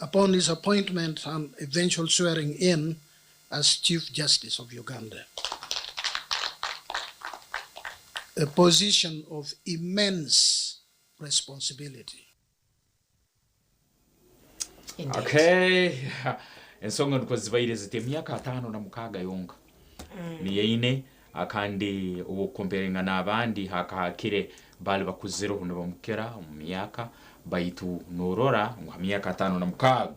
Upon his appointment and eventual swearing in as Chief Justice of Uganda, a position of immense responsibility. Indeed. Okay. Ensonga nikwo zibaire ziti emyaka 56 yonka niyo eine kandi obu okukomparinga n'abandi hakahakire baali bakuzireho nibamukira omu myaka baitu norora ngu ha myaka 56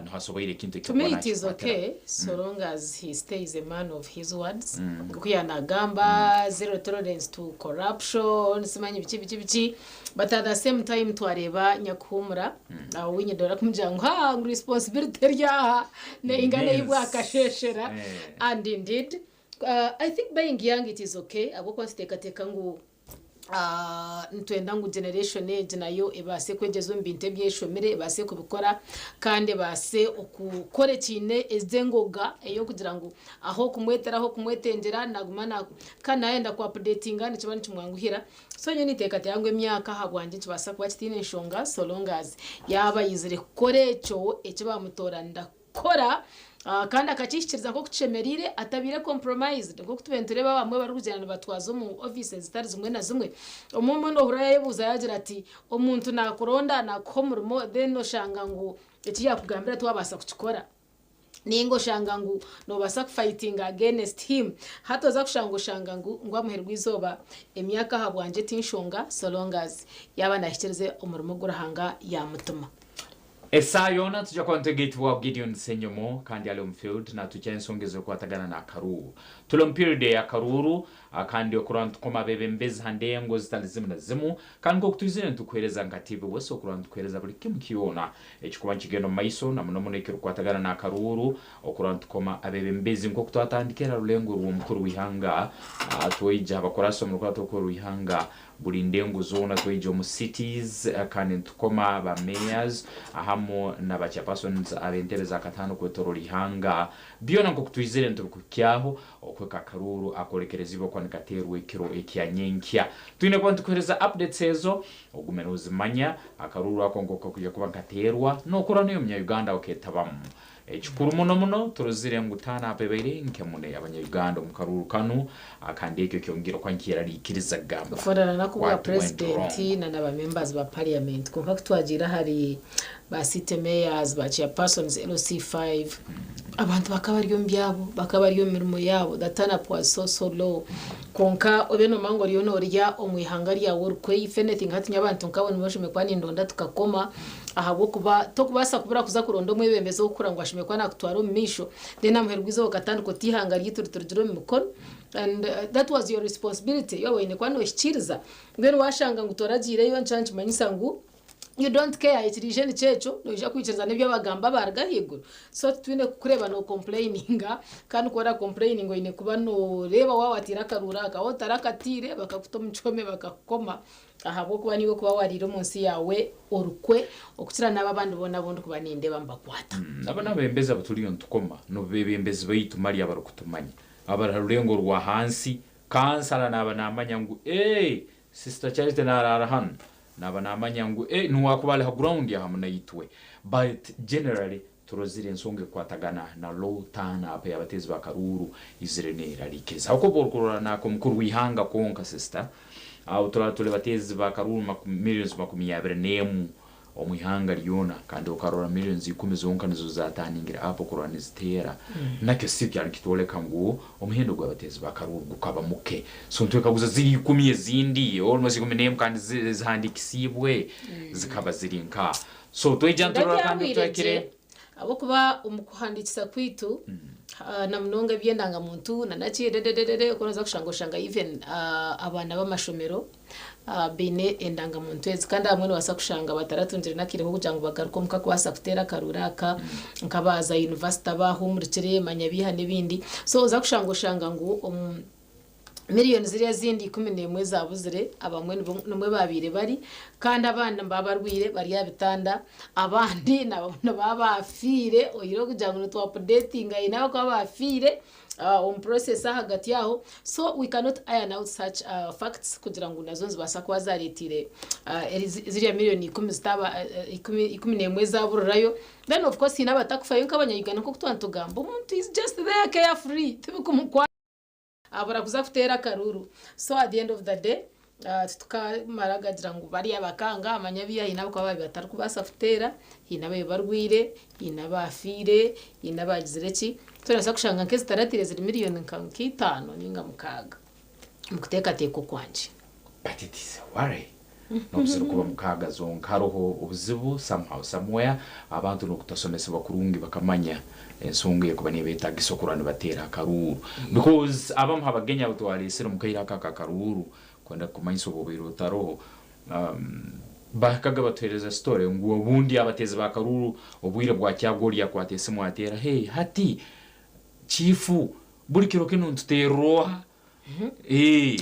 niho asoboire ekintu To me ekyokuba it is nakikwatira. okay so long as he stays a man of his words. Nkoku yanagamba zero tolerance to corruption, simanyi biki biki biki, but at the same time twareeba nyakuhumura aho winyidora kumugira ngu ha ngu responsibility eri aha neingana ei Immense. bwakasheshera. And indeed I think being young it is okay ahabw'okuba nituteekateeka ngu Nitwenda ngu generation egi nayo ebaase kwegyeza omu bintu ebi eshomire, ebaase kubikora kandi ebaase okukora ekiine ezi engoga ey'okugira ngu ahu okumwetera ahu okumwetengyera naguma na kandi nayenda ku updatinga nikiba nikimwanguhira. So nyowe ninteekateeka ngu emyaka ahabwangye nikibaasa kuba kitaine nshonga so long as yaaba aizire kukora ekyo eki baamutoranira kukora kandi akakihikiriza nk'oku kishemereire atabaire compromised nk'oku tubaire nitureeba abamwe barikugyenda nibatwaza omu offices zitari zimwe na zimwe. Omwe omwe nohurira yayebuuza yagira ati omuntu nakuronda nakuha omurimo then oshanga ngu eki yakugambira tiwabaasa kukikora ninga oshanga ngu nobaasa ku fightinga against him. Hati oza kushanga oshanga ngu ngu amuheru gw'eizooba emyaka ahabwangye tinshonga so long as yaaba nahikiriza omurimo ogu Ruhanga yamutuma. Esaaha yoona nitwija kuba nitwegaitibwaho Gideon Ssenyomo kandi ali omu field naatuhikyaho ensonga ezirikukwatagana n'akaruuru. Turi omu period ey'akaruuru kandi okurora nitukoma abeebembezi ha ndengo zitali zimu na zimu kandi nk'oku twizire nitukuheereza nka TV Weso okurora nitukuheereza buli kimu kyona ekikuba nikigenda omu maiso na muno muno ekirikukwatagana n'akaruuru okurora nitukoma abeebembezi nk'oku twatandikira ha rulengo rw'omukuru w'ihanga twaija ha bakurasi omu rukurato rw'ihanga Buri ndengo zoona twaija omu cities kandi nitukoma ba mayors ahamu na ba chairpersons ab'entebe za kataano kwetorora ihanga. Byona nkoku twizire nitubikuhikyaho okuhika akaruuru akorekereziibwe kuba nikateerwa ekiro ekya nyenkya. Twine kuba nitukuhereza updates ezo ogume nozimanya. Akaruuru ako nkoku kakwija kuba nikateerwa nokurora noyo munya Uganda oketabamu. Ekikuru muno muno, turozire ngu turn up ebaire nke muno ey'Abanya-Uganda omu karuuru kanu, kandi ekyo kyongiire kuba nikyeraliikiriza kugamba Kufaanana n'ak'obwa what went wrong. Purezidenti na na ba members ba parliament. Kwonka ku twagiire ahari ba city mayors, ba chairpersons, LC5, abantu bakaba bari omu byabo, bakaba bari omu mirimo yaabo, the turn up was so so low. Kwonka obe noomanya ngu oriyo noorya omu ihanga ryawe orikwe, if anything hati nyowe abantu nk'abo nibo nshemereire kuba nindonda tukakoma, Ahabw'okuba tokubaasa kubura kuza kuronda omwebembezi ow'okukura ngu ashemereire kuba naakutwara omu maisho, then aha muheru gw'eizooba okatandika oti eihanga ryaitu riturugire omu mikono and that was your responsibility waaba oine kuba noohikiiriza. Mbwenu waashanga ngu toragiireyo nikyo nikimanyisa ngu you don't care ekiriije nikyo ekyo, noija kwikiriza n'ebi abagamba abaaruga ahaiguru. So titwine kukureeba no complaininga kandi ku ora complaininga oine kuba nooreeba waaba wateire akaruuru aka, waaba otarakataire bakakuta omu kihome bakakukoma. Ahabw'okuba niiwe okuba waariire omu nsi yaawe orukwe okukira n'abo abandi boona abu ndikuba nindeeba nibakwata. Abo n'abeebembezi abu turiyo nitukoma, n'obu beebembezi baitu mali abarikutumanya. Abari aha rurengo orwa hansi, kansala naaba naamanya ngu ee, Sister Charity naaraara hanu, naaba naamanya ngu ee, n'obu akuba ari ha ground aha munaitwe. But generally turozire ensonga ekukwatagana na low turn up ey'abateezi ba karuuru izire neerarikiriza. Ahabw'okuba orikurora n'ak'omukuru w'eihanga kwonka sister, aho turaba turi bateezi ba karuuru millions 21 omu ihanga ryona kandi okarora millions 10 zonka nizo zataningire up okurora niziteera nakyo si kyari nikitworeka ngu omuhendo gw'abateezi ba karuuru gukaba muke. So nitwekaguza ziri ikumi ezindi almost 11 kandi zihandiikisiibwe zikaba ziri nka So twaija niturora kandi Ndabyahwire gye otuhikire. ahabw'okuba omu kuhandiikisa kwaitu na munonga eby'endangamuntu na naki dedededede ku orikuza kushanga oshanga even abaana b'amashomero baine endangamuntu ezi kandi abamwe noobaasa kushanga bataratungire n'akaire k'okugira ngu bagaruke omuka kubaasa kuteera akaruuru aka nk'abaaza yunivasite abaahumurikire manya biiha n'ebindi so oza kushanga oshanga ngu omu. Miriyoni ziriya ezindi 11 ezabuzire abamwe nimwo baabaire bari kandi abandi nibaba barwaire bari aha bitanda abandi nibaba baafiire oyihireho kugira ngu nitu updatinga haine abarikuba baafiire omu process ahagati aho so we cannot iron out such facts kugira ngu nazo nizibaasa kuba zareeteire ziriya miriyoni ikumi zitaaba 11 ezaburirayo. Then of course haine abatakufayo nk'abanya-Uganda nk'oku twaba nitugamba omuntu is just there carefree tibikumukwataho. Abura kuza kuteera akaruuru. So at the end of the day titukamara gagira ngu bariya bakanga manya abiiha haine abakuba baabaire batarikubaasa kuteera, haine ababaire barwaire, haine abaafiire, haine abaagizire ki. So noobaasa kushanga nk'ezitaratiire ziri miriyoni nka itaano nainga mukaaga omu kuteekateeka okwangye. But it is a worry N'obu zirikuba mukaaga zonka haroho obuzibu somehow somewhere abantu n'okutasomesebwa kurungi bakamanya ensonga erikuba nebetagisa okurora nibateera akaruuru because abamu ha bagenyi abu twaresire omu kaire ako ak'akaruuru kwenda kukumanyisa obu obaire otaroho bahikaga batuhereza story ngu obundi abateezi b'akaruuru obwire bwakyaga ori akwata esimu ateera hey hati chifu buri kiro kinu nituteerra oha?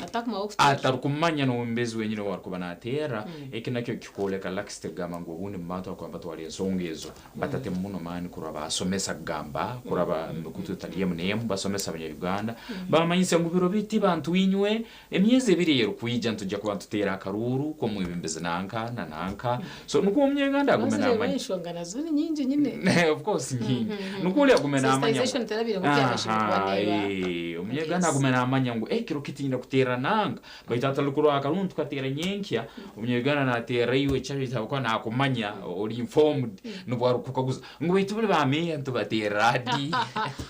Atakumaho kuteera. Atarikumanya n'omubezi wenyini ou arikuba nateera. Eki nakyo kikooreka laxity kugamba ngu obundi mu bantu abakuba nibatwara ensonga ezo batatemu muno maani kurora basomesa kugamba kuraba omu mikutu etari emu n'emu basomesa abanya-Uganda bamanyise ngu biro biti bantu inywe emyezi ebiri eyerikwija nitujja kuba nituteera akaruuru k'omwebembezi nanka na nanka so nikwo omunya-Uganda agume Waza oreeba namanya. enshonga nazo ni nyingi nyine. Of course nyingi. Nikwo ori agume namanya ngu Sensitization terabire nk'oku yabashire kuba Aha, neeba. eh, omunyaganda Yes. agume namanya ngu ekiro kiti nyine kuteera nanga baitu atari kurora akarungi tukateera nyenkya omunyaganda nateera iwe ekyabaitu ahabw'okuba nakumanya ori informed nibwo arikukukaguza ngu baitu buri ba meeya nitubateerera di?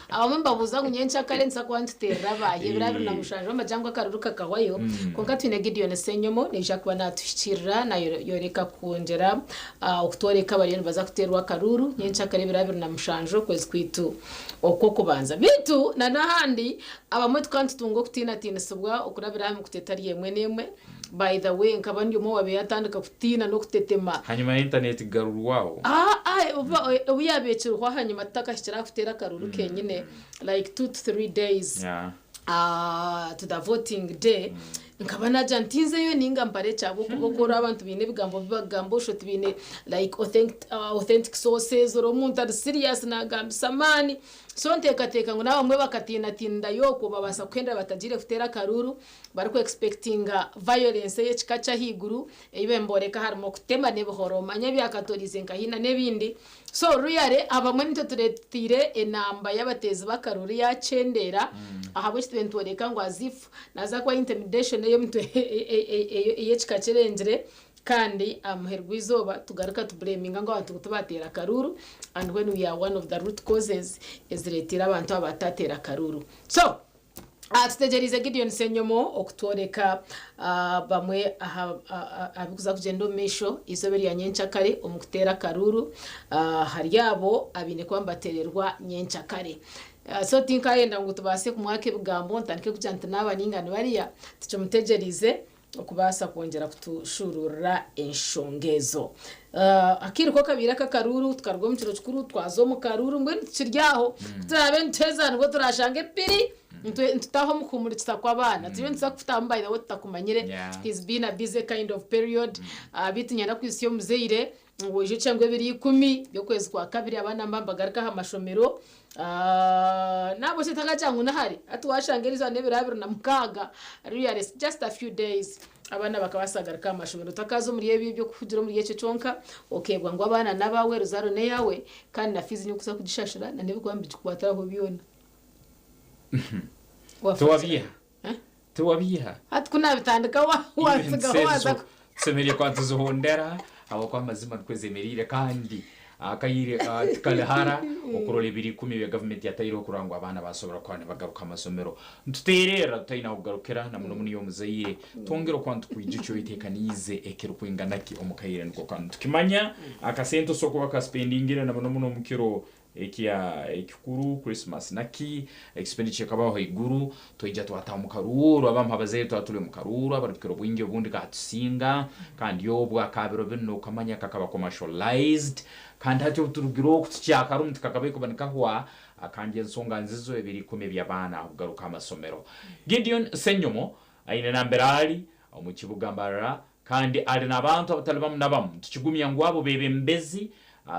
Abamwe nibabuuza ngu nyenkyakare nituza kuba nituteerera baahi ebiro 27 bamagira ngu akaruru kakahwayo kwonka twine Gideon Ssenyomo naija kuba natuhikiirira nayoreka kwongyera okutworeka abariyo nibaza kuteerwa akaruuru nyenkyakare ebiro 27 okwezi kwaitu okw'okubanza. Beitu na n'ahandi abamwe tukaba nitutunga okutiinatiinisibwa okurabira aha mikutu etari emwe n'emwe. By the way nkaba ndi omwe owaabaire yaatandika kutiina n'okutetema. Hanyima ya intaneti kugarurwaho. Obu yaabaire ekiriho ahanyima tutakahikire aha kuteera akaruuru kenyine like two to three days to the voting day. Nkaba naagira nti nzeyo ninga mparekye ahabw'okuba oku oraba abantu baine ebigambo bi bakugamba oshusha oti baine like authentic sources ori omuntu ari serious naagambisa amaani. So nteekateeka ngu n'abamwe bakatiinatiinirayo okwo babaasa kuhendera batagiire kuteera akaruuru bariku expectinga violence ey'ekika ky'ahaiguru ei baabaire nibooreka harimu okutema n'ebihoro omanye ebyakatoriize nka hiina n'ebindi. So really abamwe nitwe tureteire enamba y'abateezi b'akaruuru yaakyendeera ahabw'eki tube nitworeka ngu as if naaza kuba intimidation ey'omuntu ey'ekika kirengire kandi aha muheru gw'eizooba tugaruka tubureminga ngu abantu ngu tibaateera akaruuru and when we are one of the root causes ezireteire abantu aba batateera akaruuru. So Tutegyereize Gideon Ssenyomo okutworeka bamwe aha bikuza kugyenda omu maisho eizooba erya nyenkyakare omu kuteera akaruuru ahari abo abaine kuba nibateererwa nyenkyakare. So tinkayenda ngu tubaase kumwaka ebigambo ntandike kugira nti naaba ninga ni bariya, tukimutegyereize. Okubaasa kwongyera kutushuuruurira enshonga ezo. Akaire ko kabaire ak'akaruuru, tukaruga omu kiro kikuru twaza omu karuuru, mbwenu tukiri aho, ku turaabe nituheza nibwo turaashanga epiri, nitutaaha omu kuhumurikisa kw'abaana. Turiyo nituza kukutaamu by the way tutakumanyire, it is been a busy kind of period, beitu niinyenda kuhitsya omuzaire ngu oijukye ngu ebiro ikumi by'okwezi kwa kabiri abaana nibaba nibagaruka aha mashomero. Nabwo shi takagira ngu nahare hati washanga erizooba n'ebiro 26 really it's just a few days abaana bakabaasa kugaruka aha mashomero otakaza omuri ebyo eby'okuhugira omuri ekyo kyonka okeebwa ngu abaana n'abaawe oruzaaro n'eyaawe kandi na fiizi niiwe orikuza kugishashura na n'ebirikuba nibigikwatiraho byona. Tiwabiiha? Tiwabiiha? Hati ku naabitandika waatsigaho waaza. Tusemeriire kuba nituzihondera habwokuba amazima nikwo zemeriire kandi akaire tikali hara okurora ebiro ikumi ebya gavumenti yataireho kurora ngu abaana basobora kuba nibagaruka ha masomero. Nitutererra tutaine ahokugarukira na muno muno iwe omuzaire twongere okuba nitukwijukya oyetekaniize ekirukwingana ki omu kaire niko kanu. Nitukimanya akasente osobola kuba okasipendingire na muno muno omu kiro Ekya ekikuru Christmas naki expenditure ekabaho haiguru twaija twataha omu karuuru abamu habazaire twaba turi omu karuuru abarikukira obwingi obundi katusinga kandi obwo aka biro binu nokamanya kakaba commercialized. Kandi hati obu turugire oku tukyakarumu tikakabaire kuba nikahwa kandi ensonga nzizo ebiro ikumi eby'abaana kugaruka aha masomero. Gideon Ssenyomo aine nambere ali omu kibuga Mbarara kandi ali n'abantu abatali bamu na bamu. Nitukigumya ngu abo bebembezi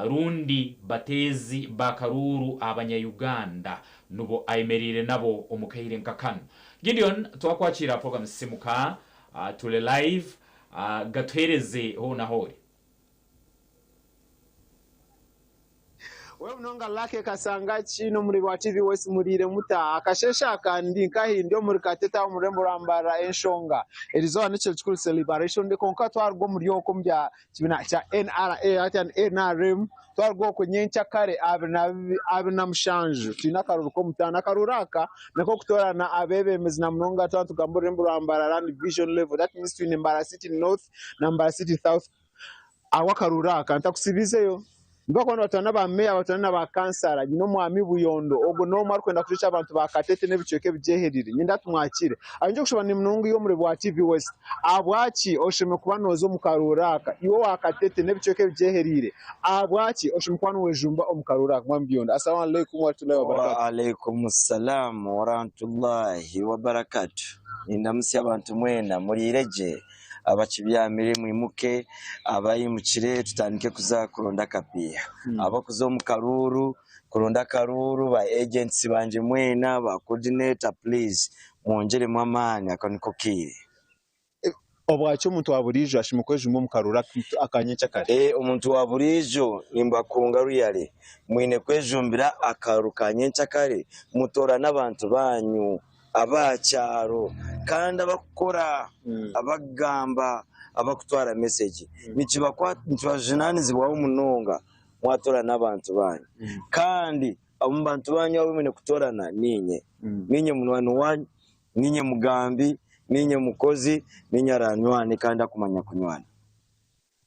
rundi bateezi b'akaruuru abanya-Uganda nubo ayemeriire nabo omu kaire nka kanu. Gideon twakwakiira aha program Sisimuka tuli live gatuhereze hoona ahoori. We munonga Lucky Kasangaki n'omuri rwa TV West muriire muta? Akasheeshe aka ndi nkahi? Ndi omuri Katete omu rurembo rwa Mbarara enshonga erizooba n'ekiro kikuru Celeberation Day kwonka twaruga omuri okwo omu bya kibiina kya NRA hati NRM twaruga okwo nyenkyakare 27 twine akaruuru k'omutaano. Akaruuru aka nak'okutoorana abeebembezi na munonga twaba nitugamba orurembo rwa Mbarara ni Division level that means twine Mbarara City North na Mbarara City South. Ahabw'akaruuru aka ntakutsibizeyo. Nibakuba nibatwara n'aba meeya batwara na ba kansara. Nyine omwami Buyondo, ogwo n'omwe arikwenda kucwekya abantu ba Katete n'ebicweka ebigyehereire. Nyenda tumwakire. Ahabw'enki okushaba ni munonga iwe omuri bwa TV West? Ahabwaki oshemereire kuba nooza omu karuuru aka? Iwe owa Katete n'ebicweka ebigyehereire, ahabwaki oshemereire kuba niwejumba omu karuuru aka? Mwami Buyondo, Assalamu alaikum warahmatullahi wabarakatuh. Wa alaikum salam warahmatullahi wabarakatuh. Nindamutsya abantu mwena, muriire gye? Abakibyamire mwimuke, abaimukire tutandike kuza kuronda akapiiha. Abakuza omu karuuru kuronda akaruuru, ba agents bangye mwena, ba coordinator please mwongyeremu amaani aka niko kaire. Obwaki omuntu wa buriijo ashemereire kwejumba omu karuuru aka nyenkyakare? Omuntu wa buriijo nimbakunga really mwine kwejumbira akaruuru ka nyenkyakare mutoorane abantu baanyu. Ab'aha kyaro kandi abakukora, abakugamba, abakutwara mesegi nikibajunaanizibwaho munonga mwatoorana abantu baanyu. Kandi omu bantu baanyu abu mwine kutoorana niinye. Niinye munywani waanyu, niinye mugambi, niinye mukozi, niinye araanywane kandi akumanya kunywana.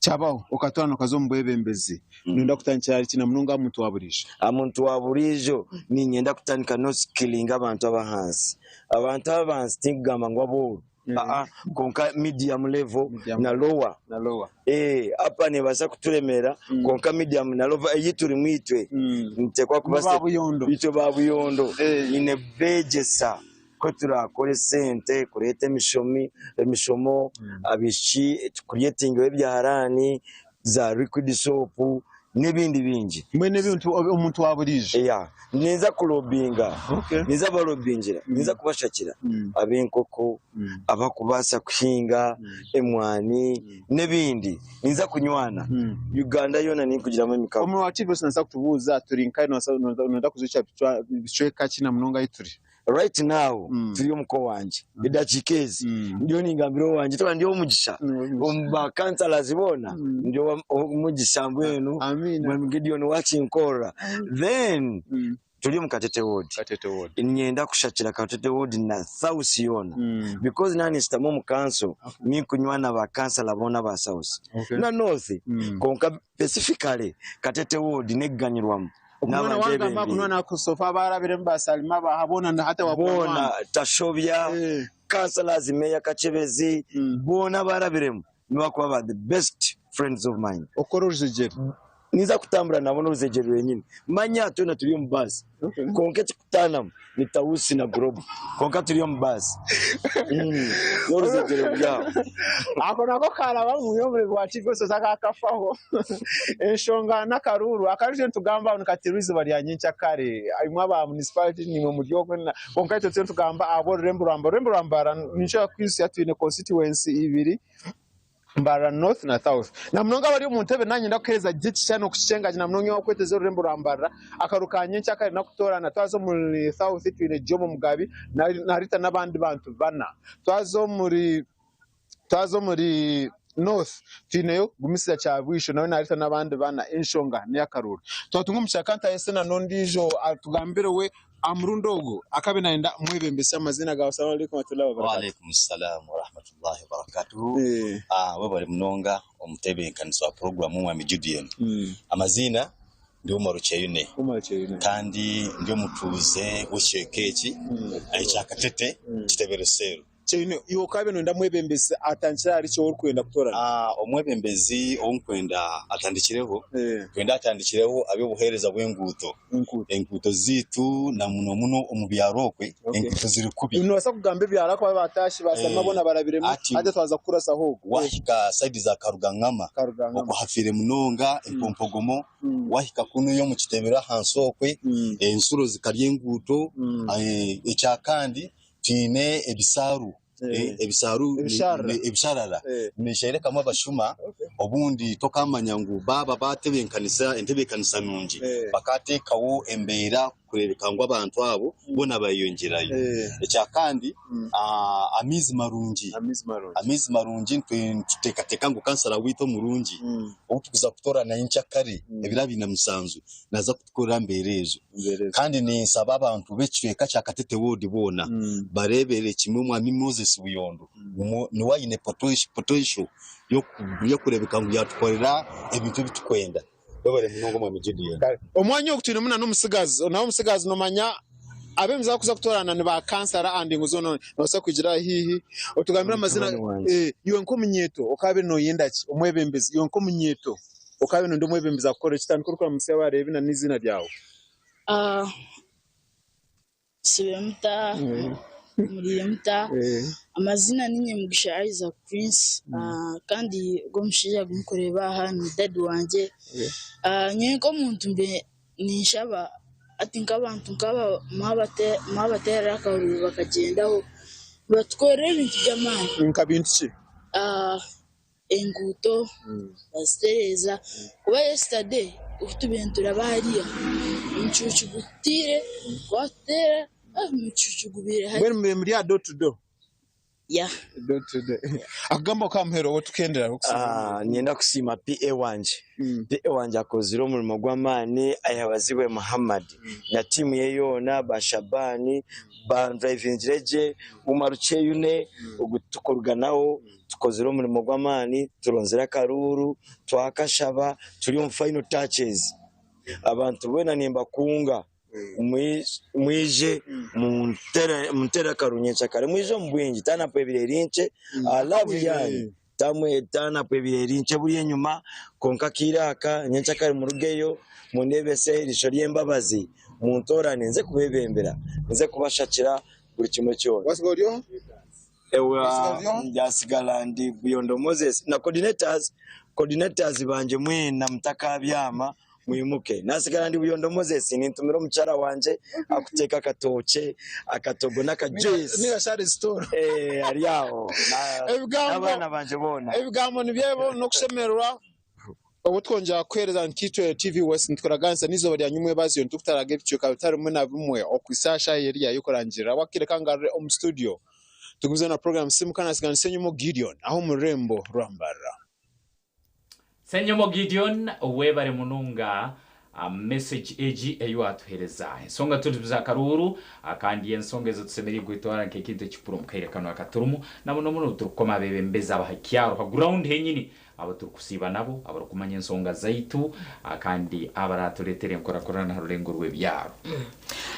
Kyabaho okatwara okaza omu bwebembezi, noyenda kutandikira ahari ki na munonga aha muntu wa buriijo? Aha muntu wa buriijo, niinyenda kutandika n'okusikiringa abantu ab'ahansi. Abantu ab'ahansi tinkugamba ngu abooro, aa, kwonka medium level na lower. Upper neebaasa kuturemeera kwonka medium na lower ei turimu itwe, nituteekwa kuba itwe ba Buyondo, nyine kubeegyesa. Ku turakore esente kureeta emishomi emishomo abaishiki tukuryetingeho ebyaharaani za liquid soap n'ebindi bingi. Mbwenu ebintu omuntu wa buriijo. Yeah, ninza kulobinga, Okay. ninza kubalobingira, ninza kubashakira ab'enkoko, abakubaasa kuhinga emwani n'ebindi. Ninza kunywana Uganda yoona ninkugiramu emikago. Omuntu wa TV nabaasa kutubuuza turi nkahi noyenda kuza bicweka ki na munonga ahu turi? Right now turi omuka owangye edakiika ezi ndiyo ningambira owangye toba ndi ow'omugisha omu ba councillors boona ndi ow'omugisha mbwenu mwami Gideon wakinkorera then turi omu Katete ward niinyenda kushakira Katete ward na South yoona because naaba ninshutama omu council ninkunywana ba councillor boona aba South na North kwonka specifically Katete ward n'ekuganirwamu. Okunwana wagamba kunwana kusofa abarabiremu ba Salima baha bona na hati Bona Tashobya, councillors, Mayor Kakyebezi bona abarabiremu nibakuba ba the best friends of mine. Okukora orujegyere. Ninza kutambura nabo n'orujegyere rwenyine. Manya twena turi omu bus kwonka ekikutaanamu ni Tausi na Global kwonka turi omu bus n'orujegyere ruri aho. Ako nako karabamu omuri rwa Kigoso akakafaho enshonga n'akaruuru akaruru nitugamba aho nikateerwa eizooba rya nyenkyakare imwe aba municipality nimwe muri okwe kwonka itwe turiyo nitugamba ahabw'orurembo rwa Mbarara. Orurembo rwa Mbarara ninkira kwijutsya twine constituency ibiri Mbarara North na South. Na munonga abari omu ntebe naanye ndakuheereza gye ekishushani okukikyenga gye na munonga iwe okweteza orurembo rwa Mbarara. Akaruuru ka nyenkyakare nakutoorana. Twaza omuri South twine Jomo Mugabi na Rita n'abandi bantu bana. Twaza omuri twaza omuri North twineyo Gumisiriza Kyabwisho nawe na Rita n'abandi bana. Enshonga n'ey'akaruuru. Twatunga omugisha ka ntayese na n'ondiijo atugambire we Aha murundi ogu akabe nayenda mwebembesi amaziina gaawe Salaam Aleikum Warahmatullahi Wabarakatuh. Waalaikum salaam warahmatullahi wabarakatuhu. Webale munonga omutebenkanizi wa puroguramu Mwami Gideon. Amaziina ndi Umaru Kyeyune kandi ndi omutuuze w'ekicweka eki ekya Katete Kitebero Cell. Kyeyune, iwe okaabaire noyenda mwebembezi atandikire ahari ki ou orikwenda kutoorana? Omwebembezi ou nkwenda atandikireho, twenda atandikireho aby'obuheereza bw'enguuto. Enguuto zaitu na muno muno omu byaro okwe, enguuto ziri kubi. Noobaasa kugamba ebyaro ahakuba baataashi baasama boona barabiremu, hati twaza kukurasaho ogwo. Waahika sayidi za Karugangama, okwo hafiire munonga, empompogomo, waahika kunuya omu kitebero ahansi okwe, ensuro zikarya enguuto. Ekyakandi twine ebisaaru, ebisaaru ebisharara nisherekamu abashuma obundi tokamanya ngu baaba batebenkanisa entebekanisa nungi bakateekaho embeera kureebeka ngu abantu abo boona bayeyongyerayo. Ekyakandi amaizi marungi, amaizi marungi nituteekateeka ngu kansara waitu omurungi ou turikuza kutoorana nyenkyakare ebiro 27 naaza kutukorera mbeera ezo. Kandi ninsaba abantu b'ekicweka kya Katete Ward boona bareebere kimwe Omwami Moses Buyondo niwe aine potential y'okureebeka ngu yaatukorera ebintu ebi turikwenda. Webare munonga Omwami Gideon. Omwanya ogu twinemu nana omutsigazi, nawe omutsigazi nomanya abebembezi abarikuza kutoorana ni ba kansara aha ndengo zoona nobaasa kwigira haihi otugambire amazina, iwe nk'omunyeeto okaabaire noyenda ki omwebembezi, iwe nk'omunyeeto Okaaba noyenda omwebembezi akukore ki? Tandika orikuramutsya abareebi na n'eiziina ryawe. Nsibire muta? Muriire muta? Amaziina ninye Mugisha Isaac Prince kandi ogu omushaija ogu murikureeba aha ni dadi wangye. Nyowe nk'omuntu mbaire ninshaba hati nk'abantu nk'aba mwabateerera akaruru bakagyendaho nibatukorera ebintu by'amaani. Nka bintu ki? Enguuto bazitereeza kuba yesterday obu tubaire nituraba hariya omucuucu gututiire gwatuteera omucuucu gubaire hariya. Mbwenu mubaire muri aha door to door? Yeah. Door to door. Akagamba ako aha muheru obu tukendera. Niinyenda kusiima PA wangye. PA wangye akozire omurimo gw'amaani Ayebazibwe Muhammad na tiimu ye yoona ba Shaban bandrivingire gye Umar Kyeyune ogu tukuruga nawe. Tukozire omurimo gw'amaani, turonzire akaruuru, twakashaba, turi omu final touches. Abantu boona nimbakunga mwije muntere akaruuru nyencakare, mwije omu bwingi, turn up ebiro eri nkye, love yanyu turn up ebiro eri nkye buri enyima, kwonka akaire aka nyencakare murugeyo mundeebese eriisho ry'embabazi, muntoorane nze kubeebembera, nze kubashakira buri kimwe kyona. Ewa ndyasigala ndi Buyondo Moses na coordinators, coordinators bangye mwena mutakabyama mwimuke. Nasigala ndi Buyondo Moses nintumira omukyara wangye akuteeka akatookye, akatogo n'aka juice. Ninga shi ahari sitooro. Eh, ari aho n'abaana bangye boona. Ebigambo nibyo ebyo n'okushemererwa. Obu twongyera kuheereza nkaitwe TV West nitukuraganisa n'eizooba rya nyimwebazyo nitukutaraga ebicweka bitari bimwe na bimwe okuhitsya aha shaaha eriya y'okurangirira. Wakire ka ngarure omu studio tugumize na puroguraamu Simuka na Siganisa Enyima Gideon aha omu rurembo rwa Mbarara. Ssenyomo Gideon webare munonga message egi eyi watuhereza. Ensonga turi za karuuru kandi ensonga ezo tusemeriire kwetwara nk'ekintu ekikuru omu kaire kanu akaturimu na muno muno obu turikukoma abebembezi abaha kyaro ha ground henyini abu turikusiiba nabo, abarikumanya ensonga zaitu kandi abaratureetera enkorakorana aha rurengo rw'ebyaro.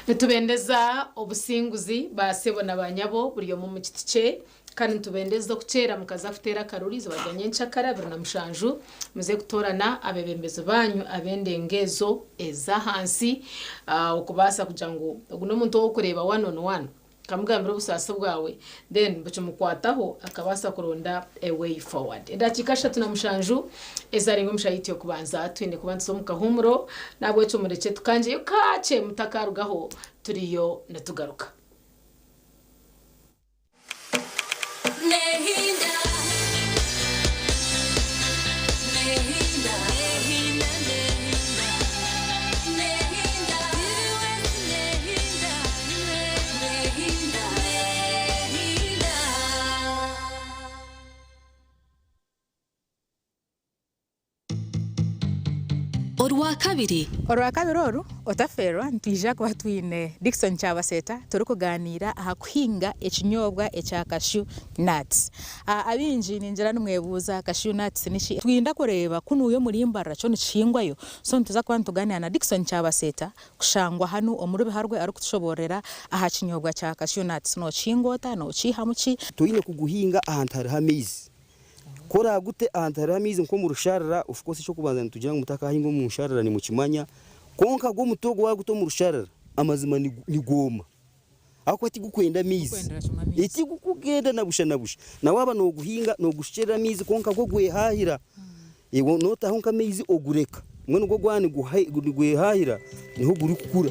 Nitubendeza obusinguzi ba sebo na ba nyabo buri omwe omu kiti kye, kandi nitubendeza okukyera mukaza kuteera akaruru eizooba rya nyenkyakara 27 muze kutoorana abeebembezi baanyu ab'endengo ezo ez'ahansi okubaasa kugira ngu ogu n'omuntu ou orikureeba one on one. Okamugambira obusaasi bwawe then bukimukwataho akabaasa kuronda a way forward. Edakiika 37 ezarenga omu shaaha yaitu y'okubanza twine kuba nituza omu kahuumuro nahabwekyo murekye tukangyeyo kakye mutakarugaho turiyo nitugaruka. Rwakabiri. Orwakabiri oru, otafeerwa nitwija kuba twine Dickson Kyabaseeta turikugaaniira aha kuhinga ekinyobwa ekya cashew nuts. Abaingi ningira nimwebuuza cashew nuts niki? Twinda kureeba ku nuuyo omuri Mbarara kyo nikihingwayo. So nituza kuba nitugaaniira na Dickson Kyabaseeta kushangwa hanu omuri Biharwe arikutushoboororera aha kinyobwa kya cashew nuts. Nookihinga ota? Nookiihamu ki? Toine kuguhinga ahantu hariho amaizi. Ku oraagute ahantu hariho amaizi nk'omu rusharara, of course eky'okubanza nitugira ngu mutakahinga omu nsharara nimukimanya, kwonka gwo omuti ogwo waaguta omu rusharara, amazima nigwoma ahabw'okuba tigukwenda maizi, tigukugenda na busha na busha. Na waaba nooguhinga noogushukyerera amaizi kwonka gwo gwehaahira, iwe nootaho nk'amaizi ogureka, mbwenu gwo gwaba nigwehaahira niho gurikukura.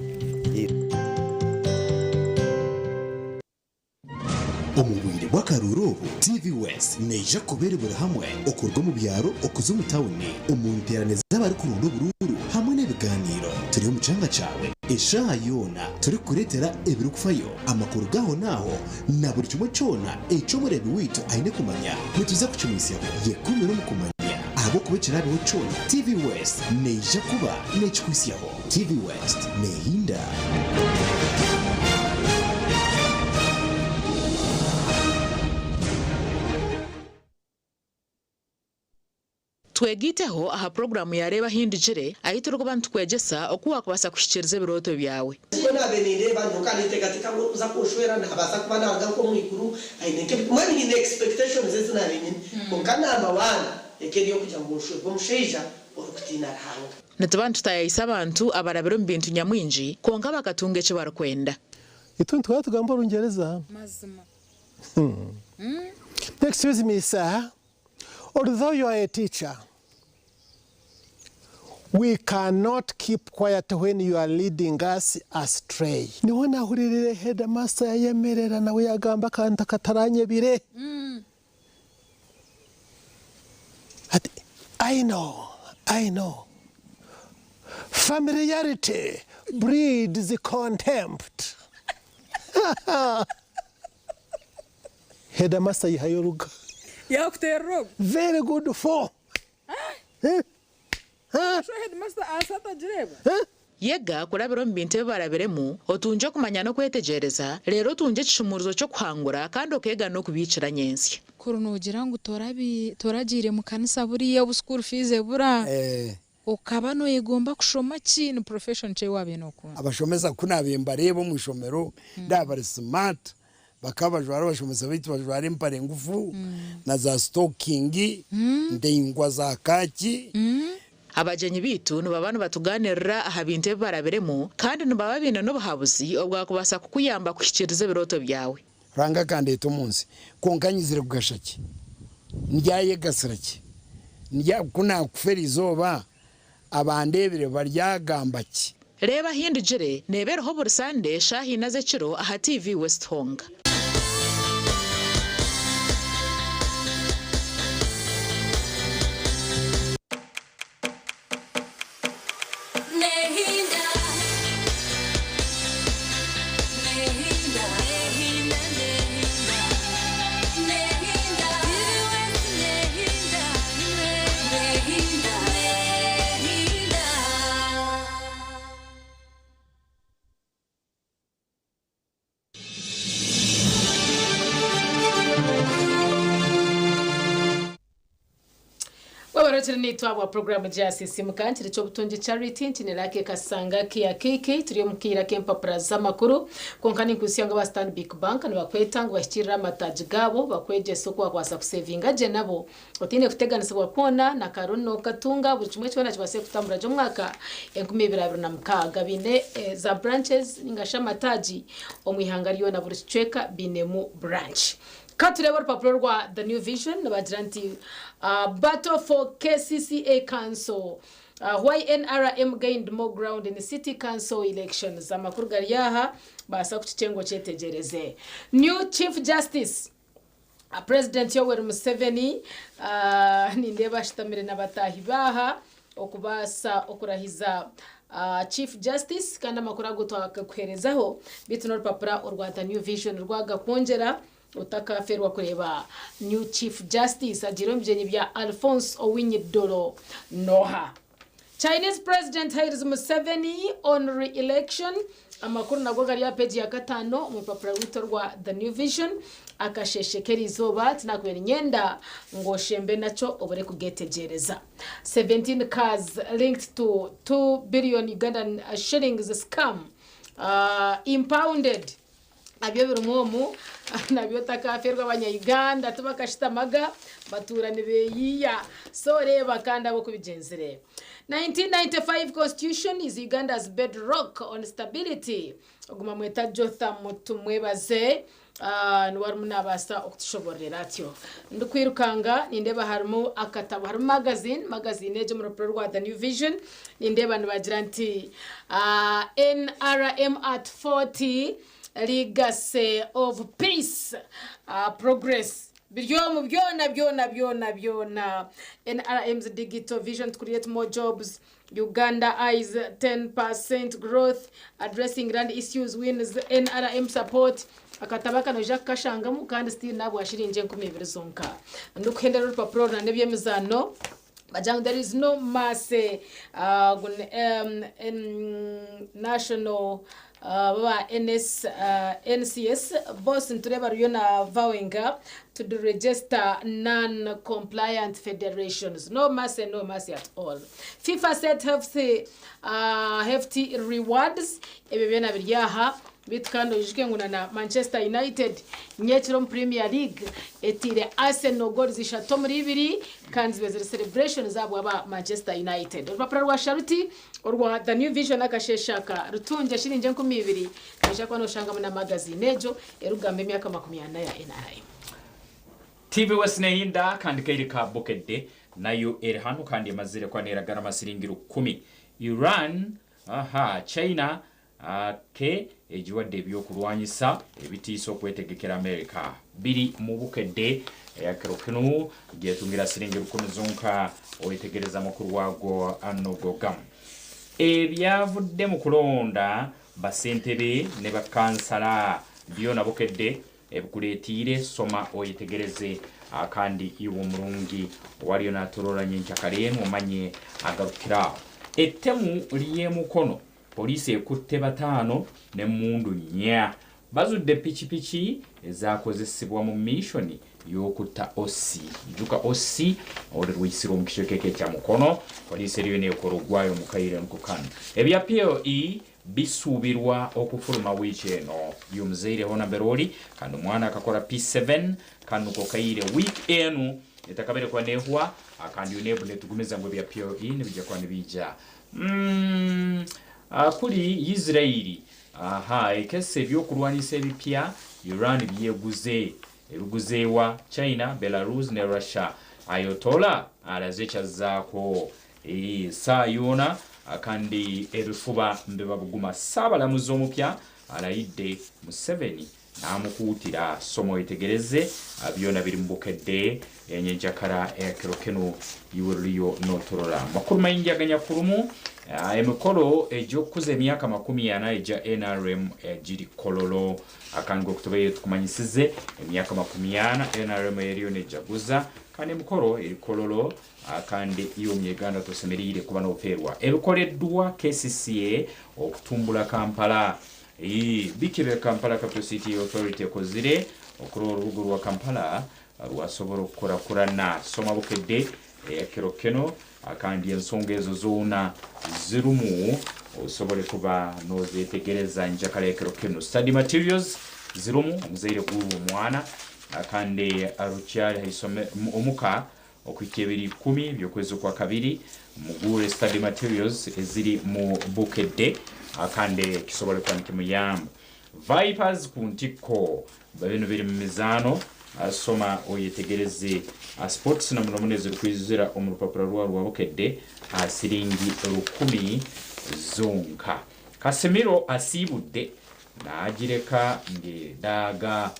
Omu bwire bw'akaruuru obu, TV West neija kuba eri buri hamwe okuruga omu byaro okuza omu tawuni, omu nteerane z'abarikuronda oburuuru hamwe n'ebigaaniiro. Turi omu kyanga kyawe eshaaha yoona turikukureetera ebirikufayo, amakuru g'ahonaaho na buri kimwe kyona eki omureebi waitu aine kumanya. Nituza kukimwitsyaho. Yekuumire omu kumanya ahabw'okuba ekiraabeho kyona, TV West neija kuba neekikuhitsyaho. TV West neehinda. Twegaiteho aha puroguraamu ya Reeba Ahindukire ahu turikuba nitukwegyesa oku waakubaasa kuhikiiriza ebirooto byawe. Nikwo naabaire nindeeba, nyowe ka ninteekateeka ngu orikuza kunshwera naabaasa kuba naaruga nk'omu iguru, aine nk'ebi, mbwenu nyine expectations ezi naabaire nyine. Kwonka number one eka eri ey'okugira ngu nshwerwe omushaija orikutiina Ruhanga. Nituba nitutaayaayisa abantu abarabire omu bintu nyamwingi kwonka bakatunga eki barikwenda. Itwe nituhora tugamba Orungyereza. Mazima. Excuse me sir, although you are a teacher, we cannot keep quiet when you are leading us astray. Niho nahuriirire headmaster yayemerera nawe yagamba akantu akataranyebire. Ati, I know, I know. Familiarity breeds contempt. Headmaster yihayo oruga. Yakuterera ogu. Very good for. Sho headmaster ahansi atagireeba? Yega kurabira omu bintu ebi barabiremu, otungye okumanya n'okwetegyereza, reero otungye ekishumuurizo ky'okuhangura kandi okeega n'okubiikira nyentsya. Kuri noogira ngu toragiire mu kanisa buriya obu school fees ebura, okaba nooyegomba kushoma ki? Ni profession ki ei waabaire nookunda? Abashomesa ku naabaire mbareeba omu ishomero ndaaba bari smart, bakaba bajwara abashomesa baitu bajwara empare ngufu na za sitokingi ndaingwa za kaaki. Abagyenyi baitu nibaba nibatugaaniirira aha bintu ebi barabiremu kandi nibaba baine n'obuhabuzi obwakubaasa kukuyamba kuhikiiriza ebirooto byawe. Ruhanga akandeeta omu nsi, kwonka nyizire kugasha ki? Ndyayegasira ki? Ndya, ku naakufa eri izooba, abandeebire baryagamba ki? Reeba Ahindugire neeba eriho buri Sande shaaha ina z'ekiro aha TV West honka. Wabarokire naitwe ahabwa puroguraamu gya Sisiimuka nkiri ky'obutungi Charity nkinira ake Kasanga kia KK turi omu kaire ak'empapura z'amakuru kwonka ninkuhitsya ngu aba Stanbic Bank nibakweta ngu bahikiirire amataagi gaabo bakwegyese oku wakubaasa kusevinga gye nabo Otaine kuteganisibwa kwona, na karooni nokatunga, buri kimwe kyona kibaase kutambura gye omwaka 2026. Baine za branches ninga shi amataagi omu ihanga ryona buri kicweka bainemu branch. Ka tureebe orupapura orwa The New Vision nibagira nti Battle for KCCA Council, Why NRM gained more ground in City Council elections. Amakuru gari aha, baasa kukikyenga okyetegyereze. New Chief Justice. Purezidenti Yoweri Museveni nindeeba ashutamire na bataahi be aha okubaasa okurahiza Chief Justice kandi amakuru ago twakakuheerezaho beitu n'orupapura orwa The New Vision rwagakwongyera otakafeerwa kureeba New Chief Justice agiire omu bigyenyi bya Alfonse Owiny Dollo Noha. Chinese President hails Museveni on re-election. Amakuru nago gari aha peegi ya katano omu rupapura rwaitu orwa The New Vision. Akasheeshe k'eriizooba tinakubaire niinyenda ngu oshembe nakyo obure kugetegyereza. 17 cars linked to 2 billion Ugandan shillings scam impounded. Nabyo birimu omu, nabyo otakafeerwa abanya Uganda tibakashutamaga batuura nibeyiiya. So reeba kandi abo oku bigyenzire. 1995 Constitution is Uganda's bedrock on stability. Ogu bamweta Jotham Tumwebaze niwe arimu nabaasa okutushobororera atyo. Ndikwirukanga nindeeba harimu akatabo harimu magazine, magazine egi omu rupapura rwa The New Vision nindeeba nibagira nti NRM at 40 Legacy of Peace Progress biri omu byona byona byona byona. NRM's digital vision to create more jobs, Uganda eyes 10% growth, addressing land issues wins NRM support. Akatabo aka noija kukashangamu kandi still nabwa shiringi 2000 zonka. Ndikuhendera orupapura oru n'eby'emizaano. Bagira ngu there is no mercy uh, um, um, national uh, baba NS, uh, NCS boss nitureeba ruriyo na vowing to deregister non-compliant federations. No mercy, no mercy at all. FIFA set hefty, uh, hefty rewards. Ebyo byona biri aha. Beitu kandi oijuke ngu na na Manchester United nyekiro omu Premier League etaire Arsenal goals ishatu omuri ibiri kandi zibaire ziri celebrations ahabw'aba Manchester United. Orupapura rwa Sharuti orwa The New Vision akasheeshe aka rutungye shiringi 2000 noija kuba noshangamu na magazine egyo erikugamba emyaka 40 ya NRM. TV West nehinda kandi kaire ka Bukedde nayo eri hanu kandi emazire kuba neragarama siringi rukumi. Iran aha China Ake egiwadde ebyokulwanyisa ebitiisa okwetegekera America biri mu Bukedde eyakiro kinu gyetungira siringi rukumi zonka oyetegereza amakuru wago anogogamu. Ebyavudde mu kulonda bassentebe ne bakansala byona Bukedde ebikureetiire soma oyetegereze kandi iwe omurungi owariyo naturora nyenkyakare enu omanye agarukira aho. Ettemu ly'e Mukono Poliisi ekutte bataano n'emmundu nnya. Bazudde pikipiki ezaakozesebwa mu miisoni y'okutta OC. Ijuka OC ori rwisirwe omu kicweka eki ekya Mukono. Poliisi eriyo neekora ogwayo omu kaire niko kanu. Ebya PLE bisuubirwa okufuruma wiiki eno. Y'omuzaire hoona mbere ori kandi omwana akakora P7 kanu niko kaire wiiki enu etakabaire kuba neehwa kandi UNEB netugumiza ngu ebya PLE nibija kuba nibiija. Mm, kuri Israeli aha ekesa eby'okurwanisa ebipya Iran byeguze. Ebiguze wa China, Belarus ne Russia. Ayatollah araze ekyazaako. Eeh, saa yoona kandi ebifuba mbiba buguma. Ssaabalamuzi omupya alayidde Museveni Naamukuutira, soma oyetegereze byona biri mu Bukedde enyenkyakara ekiro kinu iwe ruriyo noturora. Amakuru maingi aganyakurumu emikoro egy'okukuza emyaka 40 egya nrm giri Kololo. Kandi nk'oku tubaire tukumanyisize emyaka 40 nrm eriyo nejaguza kandi emikoro eri Kololo kandi iwe Omunyayuganda tosemeriire kuba nofeerwa ebikoreddwa KCCA okutumbura Kampala. Ii, Biki ebi Kampala Capital City Authority ekozire okurora orubuga orwa Kampala rwasobora okukurakurana? Soma Bukedde ekiro kinu kandi ensonga ezo zoona zirumu osobole kuba nozetegereza njakara ekiro kinu. Study materials zirumu, omuzaire gurra omwana kandi rukyali haisomero omuka okuhikya ebiro ikumi by'okwezi okwakabiri, mugurre study materials eziri mu Bukedde kandi kisobole kuba nikimuyamba. Vipers ku ntikko, binu biri mu mizaano, soma oyetegereze. Sports na muno muno ezirukwizira omu rupapura rwawe rwa Bukedde aha siringi rukumi zonka. Casemiro asiibudde naagireka ng'edaaga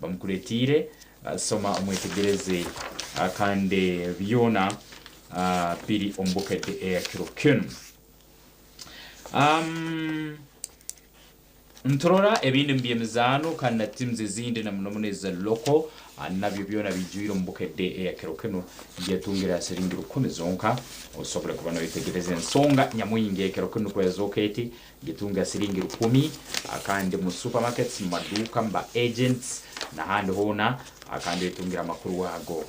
bamukuretiire. Soma omwetegereze kandi byona biri omu Bukedde eya kiro kinu. Nturora ebindi omu by'emizaano kandi na teams ezindi na muno muno eza local nabyo byona biijwire omu Bukedde eya kiro kinu. Gyetungire ha siringi rukumi zonka osobole kuba noyetegereza ensonga nyamwingi ekiro kinu kwezooka eti. Gitunge ha siringi rukumi kandi mu supermarkets, mu maduuka, mu ba agents nahandi hoona kandi oyetungire amakuru ago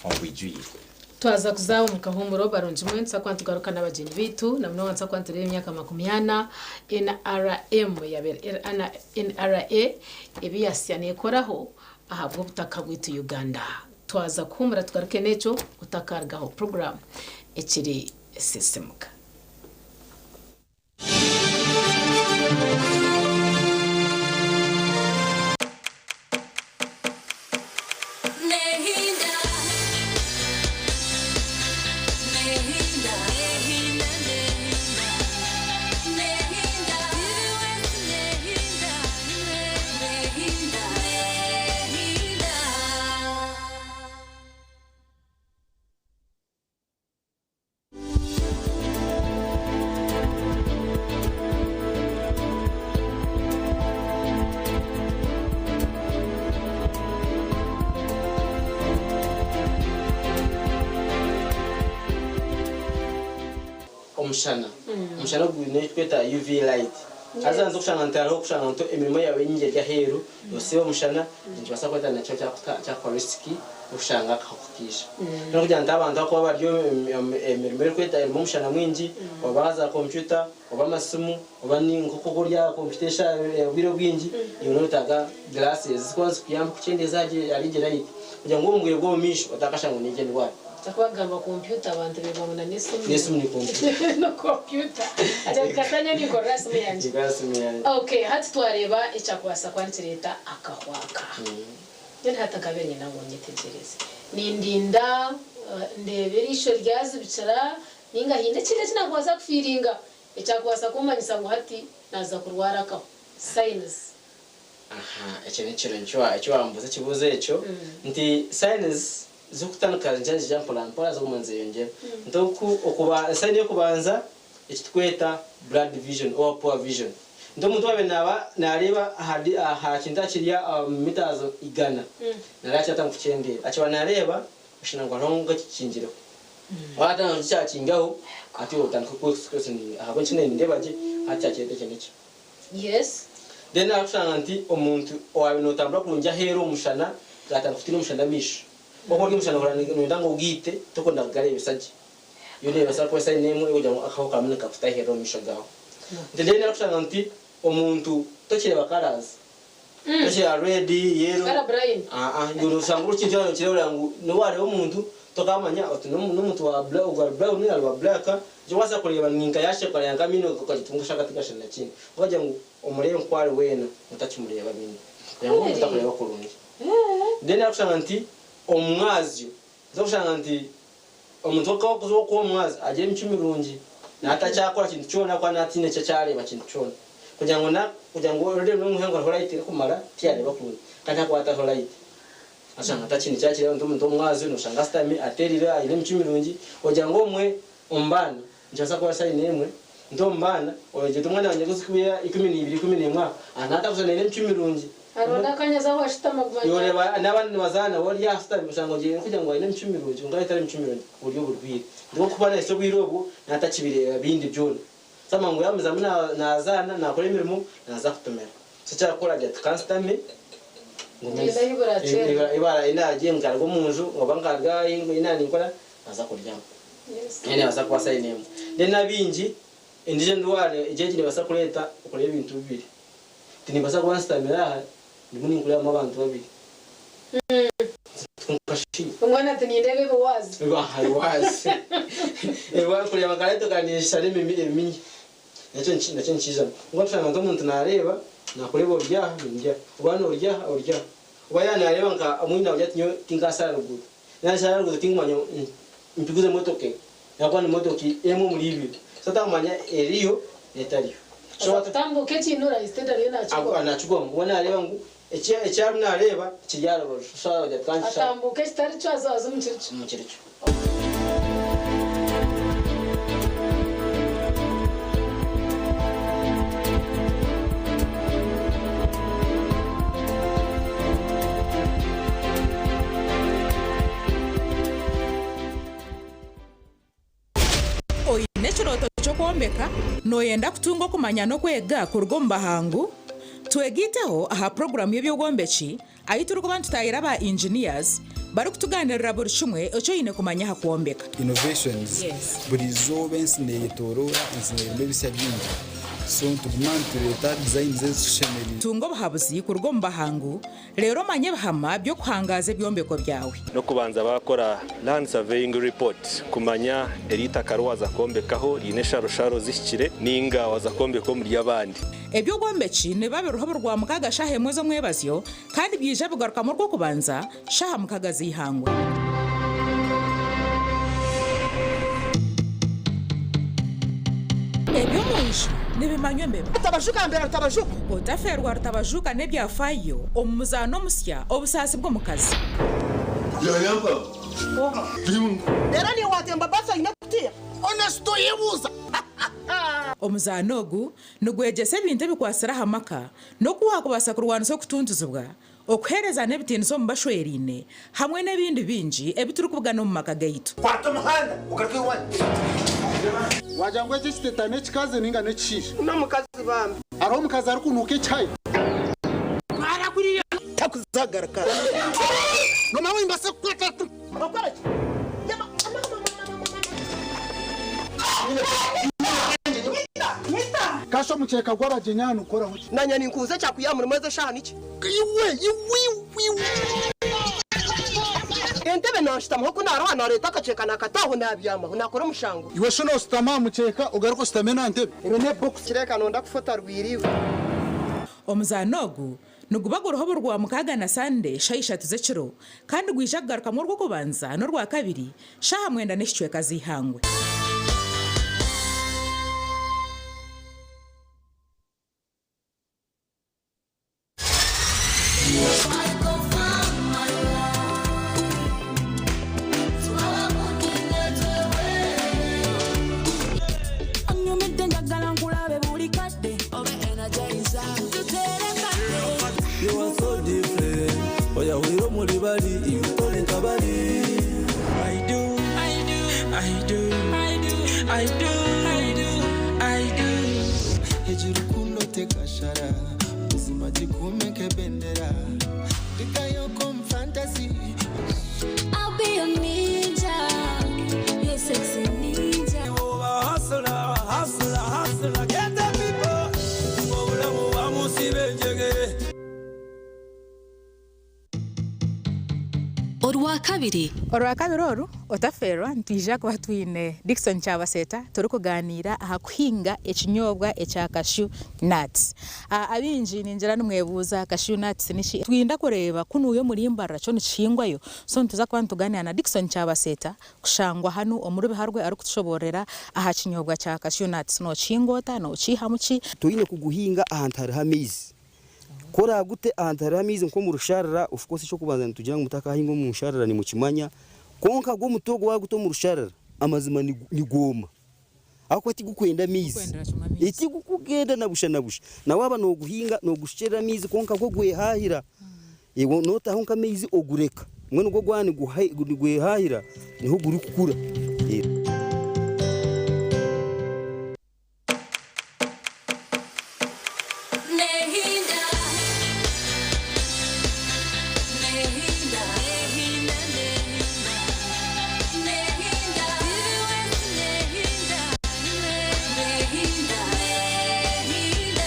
omu bwijwire. Twaza kuza omu kahuumuro barungi mwe nituza kuba nitugaruka n'abagyenyi baitu na munonga nituza kuba nitureeba emyaka 40 NRM yabaire NRA ebi yasya neekoraho ahabw'obutaka bwaitu Uganda. Twaza kuhuumura tugaruke n'ekyo otakarugaho puroguraamu ekiri Sisimuka. Omushana. Omushana gwine eki tukweta UV light. Haza nituza kushanga nti hariho okushanga nti emirimo yaawe nyingi eri aheeru, noosiiba omushana, nikibaasa kureeta nakyo kyakuha risk y'okushanga akahuka kaija. N'okugira nti abantu abakuba bari emirimo erikweta erimu omushana mwingi, oba za kompyuta, oba amasimu, oba nk'oku ori aha kompyuta eshaaha obwire obwingi, iwe noyetaaga glasses ezirikuba nizikuyamba kukyendeeza ahari egyo light kugira ngu omu bwire bw'omu maisho otakashanga oine egyo endwara. Kubagamba kompyuta abantu beebwa ngu na n'esimu. N'esimu ni kompyuta. Ni kompyuta. Ati kasita nyowe ninkorera aha simu yangye. Ninkorera aha simu yangye. Okay, hati twareeba ekyakubaasa kuba nikireeta akahwaka. Mbwenu hati nkabaire niinyenda ngu onyetegyereze. Nindinda ndeebe eriisho ryazibikira nainga haine ekindi eki naakubaasa kufiiringa ekyakubaasa kummanyisa ngu hati naaza kurwara akahwa. Signs. Aha, ekyo nikirungi eki wambuuza ekibuuzo ekyo nti signs zirikutandika niziija niziija mpora mpora ziguma nizeyongyera. Nti oku okuba sign y'okubanza eki turikweta blurred vision oba poor vision. Nti omuntu owaabaire naaba naareeba aha aha kintu akiri omu meters igana, naareeba kyatandika kukyendeera. Akiba naareeba oshusha ngu hariho nk'ekikingireho. Waatandika kukyakingaho, hati otandika kwe-questioninga ahabw'enki nindeeba gye hati kyakireeta eki n'eki. Yes. Then arikushanga nti omuntu owabaire notambura kurungi aheeru omu mushana gatandika kutiina omushana amaisho. Wakuba ori omu mushana ohurira noyenda ngu ogiite tokwenda kugareebesa gye. Yo nebaasa kuba sign emwe yokugira ngu akahuka karimu nikakutahirira omu maisho gaawe. Nti then arikushanga nti omuntu tokireeba colours. Tokireeba red, yellow. Colour blind. Aa iwe noshanga buri kintu kyona nokireebera ngu nobu wareeba omuntu tokamanya oti nomuntu wa brown ari wa black. Ekyokubaasa kureeba ninka yasheka okareeba nk'amaino okagitunga shaka tigashana na kindi. Okagira ngu omureebe nku ari weena otakimureeba amaino. Kugira ngu omuntu takureeba kurungi. Then arikushanga nti omumwazyo, oza kushanga nti omuntu orikuba omumwazyo agira emicwe mirungi natakyakora kintu kyona ahabw'okuba natiine eki akyareeba kintu kyona. Kugira ngu kugira ngu oreebe ngu hariho light erikumara tiyareeba kurungi kandi hakuba hatariho light. Ashanga atakiine eki akireeba nti omuntu w'omumwazyo noshanga ashutami atereire aine emicwe mirungi ogira ngu omwe Omu baana, nikibaasa kuba sayini emwe, nti omu baana, ogira oti omwana wangye aguzi kuba 12, 11 aha naatakuza naine emicwe mirungi. Hariho n'akanya aza ahu ashutama aguma ari aho. Yoreeba n'abandi nibazaana, we ori aho ashutami oshanga ogira orikugira ngu aine emicwe mirungi kwonka etari micwe mirungi buri oburwaire. Nikwo kuba nahitsya obwire obwo naatakibireeba bindi byona. So amangu yaagumizamu naazaana, naakora emirimo, naaza kutomera. So eki arikukora agira ati ka nshutame ngume Ngyende ahi burakyere. Ibara nagiye nkaruga omu nju oba nkaruga ahi naaba ninkora naaza kuryama. Nayo nebaasa kuba sayini emwe. Then abaingi endiijo endwara egi egi nebaasa kureeta okureba ebintu bibiri. Nti nimbaasa kuba nsitamire aha ndimu ninkureebamu abantu babiri. Kwonka shi. Omwana ati nindeeba ebiwaazi. Ebiwaazi. Ebiwaazi kureeba nka reto kaneshushana eminya. Nakyo nakyo nikiijamu. Kwonka kushanga nk'omuntu naareeba naakureeba ori aha ndi aha oba noori aha ori aha. Oba yaaba naareeba nka omwe naagira ati nyowe tinkaashara ruguuto. Naashara ruguuto tinkumanya ngu mpiguze motoka egi ahabw'okuba ni motoka emwe omuri ibiri. So takumanya eriyo n'etariyo. Aza kutambuuka ekiinura instead ariyo naakigwamu. Naakigwamu. We naareeba ngu eki eki arimu naareeba kiri aha rubaju. So aragira ati ka nkishare. Atambuuka ekitari kyo aza omu kiri kyo. Omu kiri kyo. Nooyenda kutunga okumanya n'okwega kuruga omu bahangu? Twegaiteho aha puroguraamu y'eby'obwombeki ahu turikuba nitutaahira ba engineers barikutugaaniirira buri kimwe eki oine kumanya aha kwombeka. Innovations, Buri izooba ensi neyetoroora, ensi nerimu ebisya bingi so nituguma nitureeta designs ezitushemereire. Tunga obuhabuzi kuruga omu bahangu Reero omanye ebihama by'okuhangaaza ebyombeko byawe. N'okubanza baakora Land Surveying Report kumanya eri itaka riwaza kwombekaho riine esharosharo zihikire ninga waza kwombeka omuri abandi. Eby'obwombeki nibiba biriho buri Rwamukaaga shaaha emwe z'omwebazyo kandi byaija bigarukamu Orwokubanza shaaha mukaga z'eihangwe. Eby'omu nju nibimanywa embeba. Rutabajuka mbera Rutabajuka. Otafeerwa Rutabajuka n'ebyafaayo omu muzaano omusya Obusaasi bw'omukazi. Reero niiwe waatemba baasi oine kutiya. Honest oyebuuza. Omuzaano ogu nigwegyesa ebintu ebikwatsire aha maka n'oku waakubaasa kurwanisa okutuntuzibwa, okuheereza n'ebitiinisa omu bashweraine hamwe n'ebindi bingi ebi turikubugana omu maka gaitu. Kwata omuhanda ogaruke owanyu. Wagira ngu eki ekiteta n'ekikazi ninga n'ekishaija? N'omukazi bambi. Hariho omukazi arikunuuka ekihayi? Twara kuriya. Takuzagaruka. Nomanya ngu nimbaasa kukwata. Okora ki? Kasha omukyeka gw'abagyenyi aha nigukoraho ki? Nanye ninkubuza ekyakuya aha murimo ezi eshaaha niki? Iwe, iwe, iwe, iwe. Entebe nanshutamaho ku naroha nareeta akakyeka nakata aho nabyamaho nakora omushango. Iwe shi noshutama aha mukyeka ogaruke oshutame n'aha ntebe? Ero n'ebox. Kireka nonda kufa otarwire iwe. Omuzaano ogu niguba guriho buri Rwamukaaga na Sande shaaha ishatu z'ekiro kandi gwija kugarukamu Orwokubanza n'Orwakabiri shaaha mwenda n'ekicweka z'eihangwe. Onyumidde njagala nkulabe buli kadde obe energizer tuterekadde. You are so different. Oyahwire omuri bari, iwe tori nka bari. I do, I do, I do, I do, I do, I do, I do. Egi rukundo tekashara, buzima gikume nk'ebendera. Ndikayoko omu fantasy. I'll be your ninja, your sexy ninja. Hustler, hustler, hustler, get the people. Obulamu bwamusiba enjegere. Orwakabiri. Orwakabiri oru, otafeerwa nitwija kuba twine Dickson Kyabaseeta turikugaaniira aha kuhinga ekinyobwa ekya cashew nuts. Abaingi ningira nimwebuuza cashew nuts niki? Twinda kureeba ku nuuyo omuri Mbarara kyo nikihingwayo. So nituza kuba nitugaaniira na Dickson Kyabaseeta kushangwa hanu omuri Biharwe arikutushoboororera aha kinyobwa kya cashew nuts. Nookihinga ota? Nookiihamu ki? Toine kuguhinga ahantu hariho amaizi. Ku oraagute ahantu hariho amaizi nk'omu rusharara, of course eky'okubanza nitugira ngu mutakahinga omu nsharara nimukimanya, kwonka gwo omuti ogwo waaguta omu rusharara, amazima nigwoma ahabw'okuba tigukwenda amaizi. Tigukugenda na busha na busha. Na waaba nooguhinga noogushukyerera amaizi kwonka gwo gwehaahira. Iwe nootaho nk'amaizi ogureka, mbwenu gwo gwaba nigwehaahira niho gurikukura. Nehinda, nehinda, nehinda, nehinda, nehinda, nehinda, nehinda.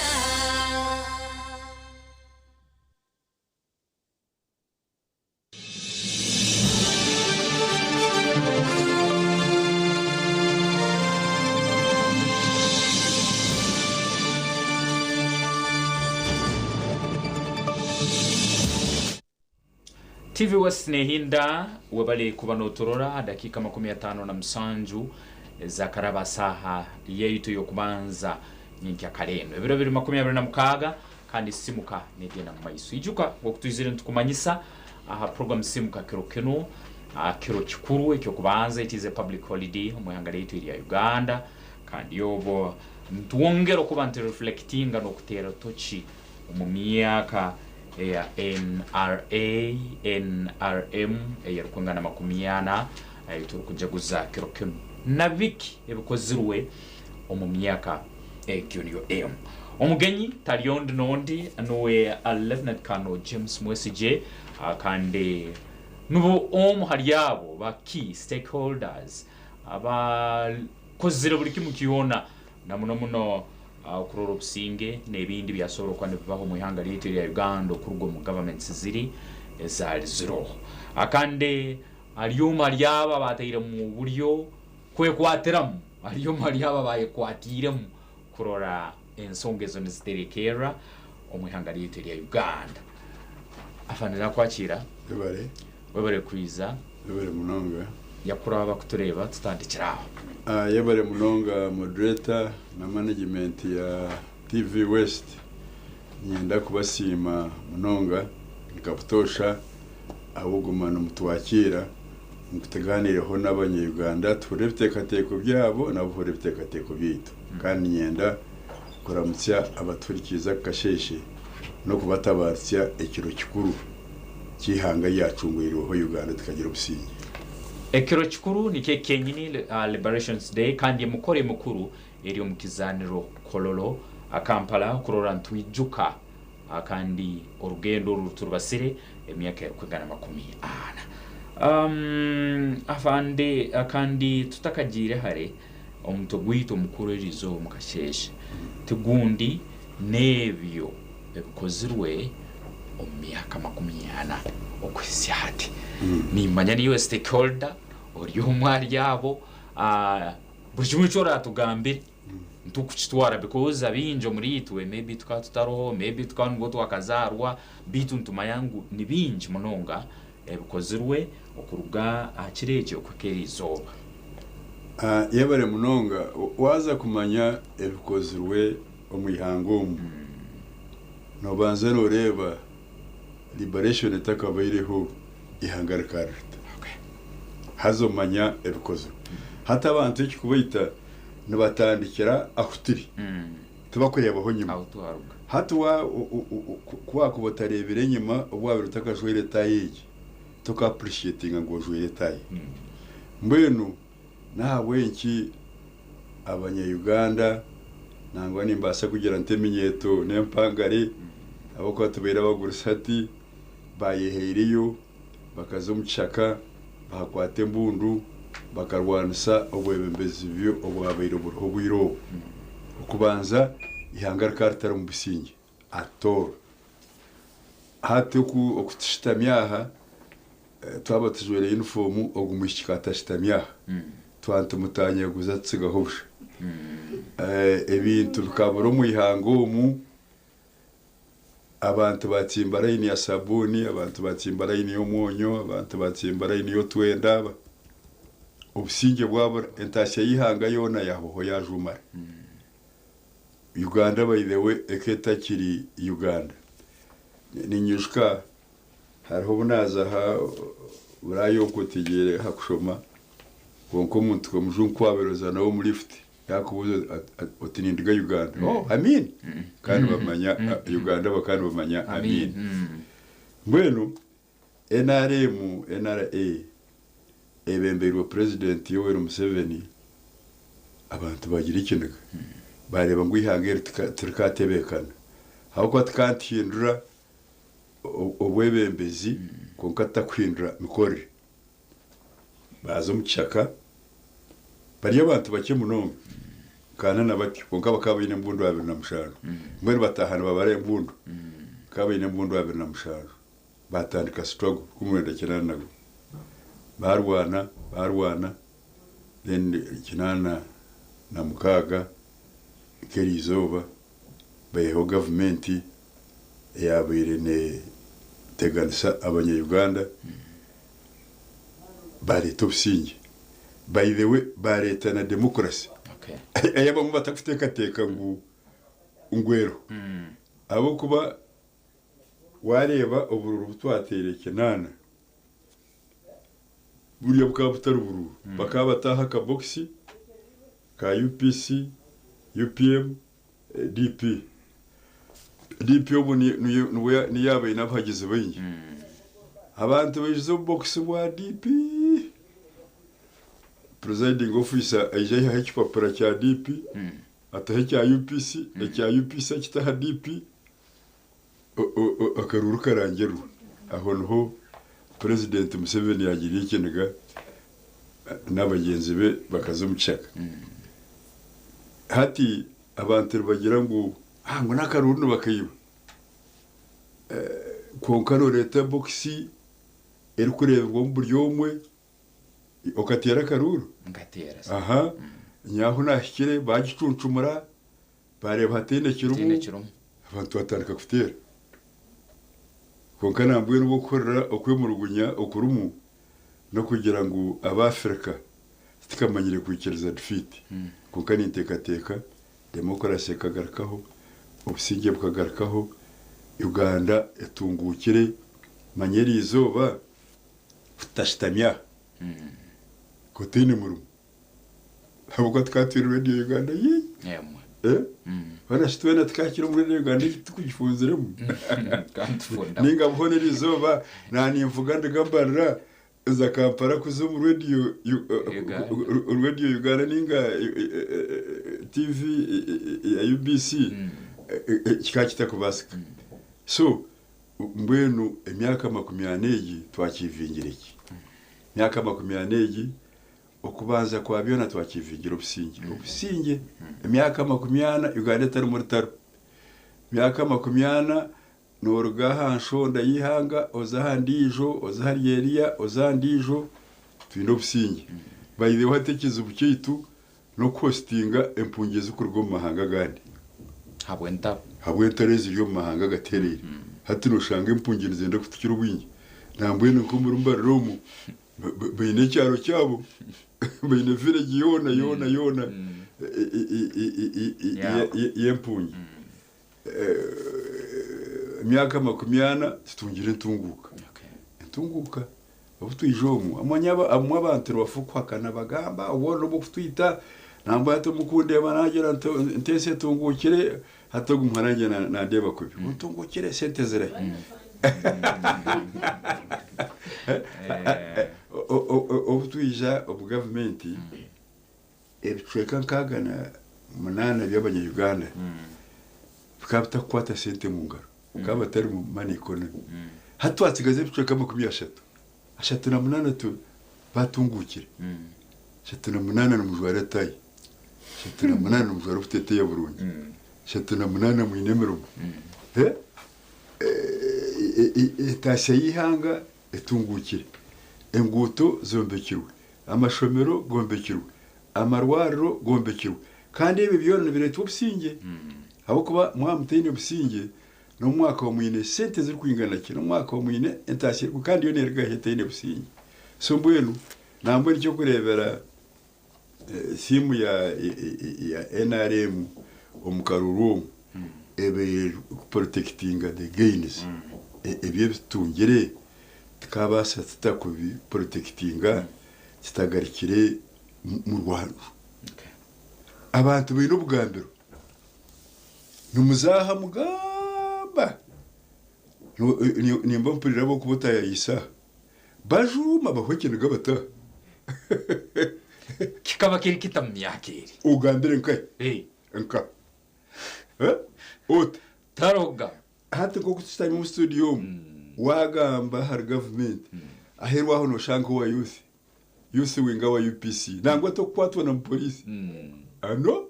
TV West nehinda webale kuba noturora dakika 57 zakaraba saha yaitu y'okubanza nyenkya kareno ebiro biri 26 kandi simuka negenda mu maiso. Ijuka ngokutwizire nitukumanyisa aha program simuka kiro kinu, kiro kikuru ekyokubanza, it is a public holiday omu ihanga ryaitu erya Uganda, kandi obwo nitwongera okuba ntureflectinga n'okuteera toki omu myaka eya NRA NRM eyerikwingana 40 ei turikujaguza kiro kinu na biki ebikozirwe omu myaka Egyo niyo emu. Omugenyi tari ondi n'ondi nuwe Lieutenant Colonel James Mwesigye kandi nubo omu hari abo ba key stakeholders abakozire buri kimwe kyona na muno muno okurora obusinge n'ebindi ebyasobora okuba nibibaho omu ihanga ryaitu erya Uganda okuruga omu governments ziri ezaali ziroho. Kandi ari omu hari abo abaatairemu oburyo kwekwatiramu, ari omu hari abo abayekwatiiremu kurora ensonga ezo niziterekerra omu ihanga ryaitu erya Uganda. Afande nakwakira. Webare. Webare kwiza. Webare munonga. Yakura abakutureeba tutandikire aho. Yebare munonga moderator na management ya TV West. Niinyenda kubasiima munonga nka butoosha ahabw'okuguma nimutwakiira ngu tugaaniireho n'abanya-Uganda tuhurire ebiteekateeko byabo nabo bahurire ebiteekateeko byaitu. Kandi niinyenda kuramutsya abatuhurikiize aka kasheeshe n'okubatabaaritsya ekiro kikuru ky'eihanga eryacungwirweho Uganda tukagira obusingye. Ekiro kikuru nikyo eki kyenyini, Liberations Day, kandi emikoro emikuru eri omu kizaaniro Kololo, Kampala, kurora nitwijuka kandi orugendo oru turubasire emyaka erikwingana 40. Afande, kandi tutakagiire hare, omutwe gwaitu omukuru eriizooba omu kasheeshe ti gundi n'ebyo ebikozirwe omu myaka 40 okuhitsya hati. Nimmanya naiwe stakeholder ori omwe ahari abo, buri kimwe eki oratugambire nitukukitwara because abaingi omuri itwe maybe tukaba tutaroho, maybe tukaba nibwo twakazaarwa, beitu nitumanya ngu ni bingi munonga ebikozirwe okuruga aha kiro ekyo okuhika eri izooba. Yebare munonga. Waaza kumanya ebikozirwe omu ihanga omu, noobanza nooreeba liberation etakabaireho ihanga rikaba rita. Haza omanya ebikozirwe. Hati abantu ekikubaita nibatandikira ahu turi, tibakureebaho nyima. Hati ku waakuba otareebire enyima obu waabaire otakajwaire taayi egi, toka appreciatinga ngu ojwaire taayi. Mbwenu n'ahabw'enki abanya Uganda nangwa nimbaasa kugira nti eminyeeto n'empangare ahabw'okuba tubaire abagurusi hati baayehaireyo bakaza omu kishaka baakwata embundu bakarwanisa obwebembezi bubi obwabaire buriho obwire obwo. Okubanza eihanga rikaba ritarimu busingye at all. Hati oku tushutami aha twaba tujwaire yunifoomu ogu mwishiki ka atashutami aha twaba nitumutanyaguza tutsigaho busha. Ebintu bikabura omu ihanga omu. Abantu batsimba layini ya sabuuni, abantu batsimba layini y'omwonyo, abantu batsimba layini y'otwenda. Obusingye bwabura, entaasya y'eihanga yoona yahwaho yajuumara. Uganda by the way eka etakiri Uganda. Ninyijuka Hariho obu naaza aha Buraaya okwo tugiire aha kushoma, kwonka omuntu omujungu ku waabaire oza nawe omu lifuti yaakubuuza oti ninduga Uganda, oh Amin! Kandi bamanya Uganda bakaba nibamanya Amin. Mbwenu nrm, NRA ebembeirwe Purezidenti Yoweri Museveni, abantu baagira ekiniga baareeba ngu eihanga eri tirikaatebeekana ahabw'okuba tikantuhindura obwebembezi kwonka tutakuhindura mikorere. Baaza omu kishaka bari abantu bakye munonga nkaana na batyo kwonka bakaba baine embundu 27. Mbwenu bataaha nibabara embundu, bakaba baine embundu 27. Baatandika struggle 1981. Baarwana baarwana then 86 nk'eriizooba baihaho gavumenti eyabaire neteganisa abanya Uganda bareeta obusingye. By the way bareeta na democracy ei abamwe batakuteekateeka ngu ngu eriho ahabw'okuba wareeba oburuuru obu twateire kinaana buriya bukaba butari buruuru bakaba bataaho akabokisi ka UPC, UPM, DP. DP obwo niyo yaaba eine abahagizi baingi. Abantu baijuza obubokisi bwa DP. Presiding officer aija aihaho ekipapura kya DP. Ataho ekya UPC, ekya UPC akita aha DP, akaruuru karangirwa. Aho niho Purezidenti Museveni yaagiriire ekiniga n'abagyenzi be bakaza omu kishaka. Hati abantu nibagira ngu ngu n'akaruuru nibakaiba. Kwonka nooreeta bokisi erikureebwamu buri omwe Okateera akaruuru? Nkateera. Aha. Nyaho nahikire bagicuncumura bareeba hataine kirimu, abantu batandika kuteera. Kwonka nambwenu obw'okuhurira okwemurugunya okurimu n'okugira ngu Abafirika titukamanyire kwikiriza defeat. Kwonka ninteekateeka demokurasi ekagarukaho, obusingye bukagarukaho, Uganda etunguukire, manya eriizooba Tutashutami aha otaine murimo ahabw'okuba tukaba twine Radio Uganda yaitu. Eh? Hoona shi twena tukakira omu Radio Uganda egi tukugifunziremu? Ninga hoona eri izooba naninvuga ndiga mbarira nza Kampala kuza omu Radio Radio Uganda ninga TV ya UBC kikaba kitakubaasika. So Mbwenu emyaka makumyana egi twakiivingire ki? Emyaka makumyana egi, okubanza kwa byona twakiivingire obusingye. Obusingye! Emyaka makumyana Uganda etarimu rutaro. Emyaka makumyana nooruga aha nshonda y'eihanga oza aha ndiijo, oza ahari eriya, oza aha ndiijo, twine obusingye. By the way hati ekizibu kyaitu n'okuhositinga empungi ezirikuruga omu mahanga agandi. Habw'entaro. Habw'entaro eziri omu mahanga agatereire. Hati noshanga empungi nizenda kutukira obwingi. Nambwenu nk'omuri Mbarara omu, baine ekyaro kyabo, baine village yoona yoona yoona y'empungi. Emyaka makumyana tutungire entunguuka. Entunguuka. Obu twija omu, manya abamwe abantu nibafa okuhakana bagamba obworo n'obw'okutwita, nangwa hati omu kundeeba naagira nti nti ensi etunguukire, hati ogu muhara wangye nandeeba kubi, ngu ntunguukire esente zirahi? Obu twija omu gavumenti, ebicweka nkaaga na munaana by'abanya-Uganda bikaba bitakukwata sente omu ngaro, bikaba batari mu money economy. Hati twatsigaza ebicweka 30, 38 tu batunguukire, 38 nimujwara etayi, 38 nimujwara obuteteeya burungi, 38 mwine emirimo. Entaasya y'eihanga etunguukire, enguuto zombekirwe, Amashomero gombekirwe, amarwariro gombekirwe kandi ebyo byona nibireetwa obusingye ahabw'okuba mwaba mutaine busingye n'obu mwakaba mwine sente zirikwingana ki, n'obu mwakaba mwine entaasya eri kandi yoona eruga hi etaine busingye. So mbwenu nambwenu eky'okureebera siimu ya ya nrm omu karuuru omu ebaire erikuporotekitinga the gains, ebyo ebi tutungire Tukaabaasa tuta kubiporotekitinga kitagarukire mu rwanju? Abantu baine obugambiro. Nimuza aha mugamba. Nimba mpurira ahabw'okuba otaayaayisa aha. Bajuuma bahwa ekiniga bataaha. Kikaba kiri kita mu myaka eri? Ogambire nkahi? Nka. Ota? Taroga. Hati nk'oku tushutami omu studio omu, waagamba ahari gavumenti, aheeru aho nooshanga owa youth, youth wing awa UPC, nangwa tokukwatwa na mupoliisi. Ano,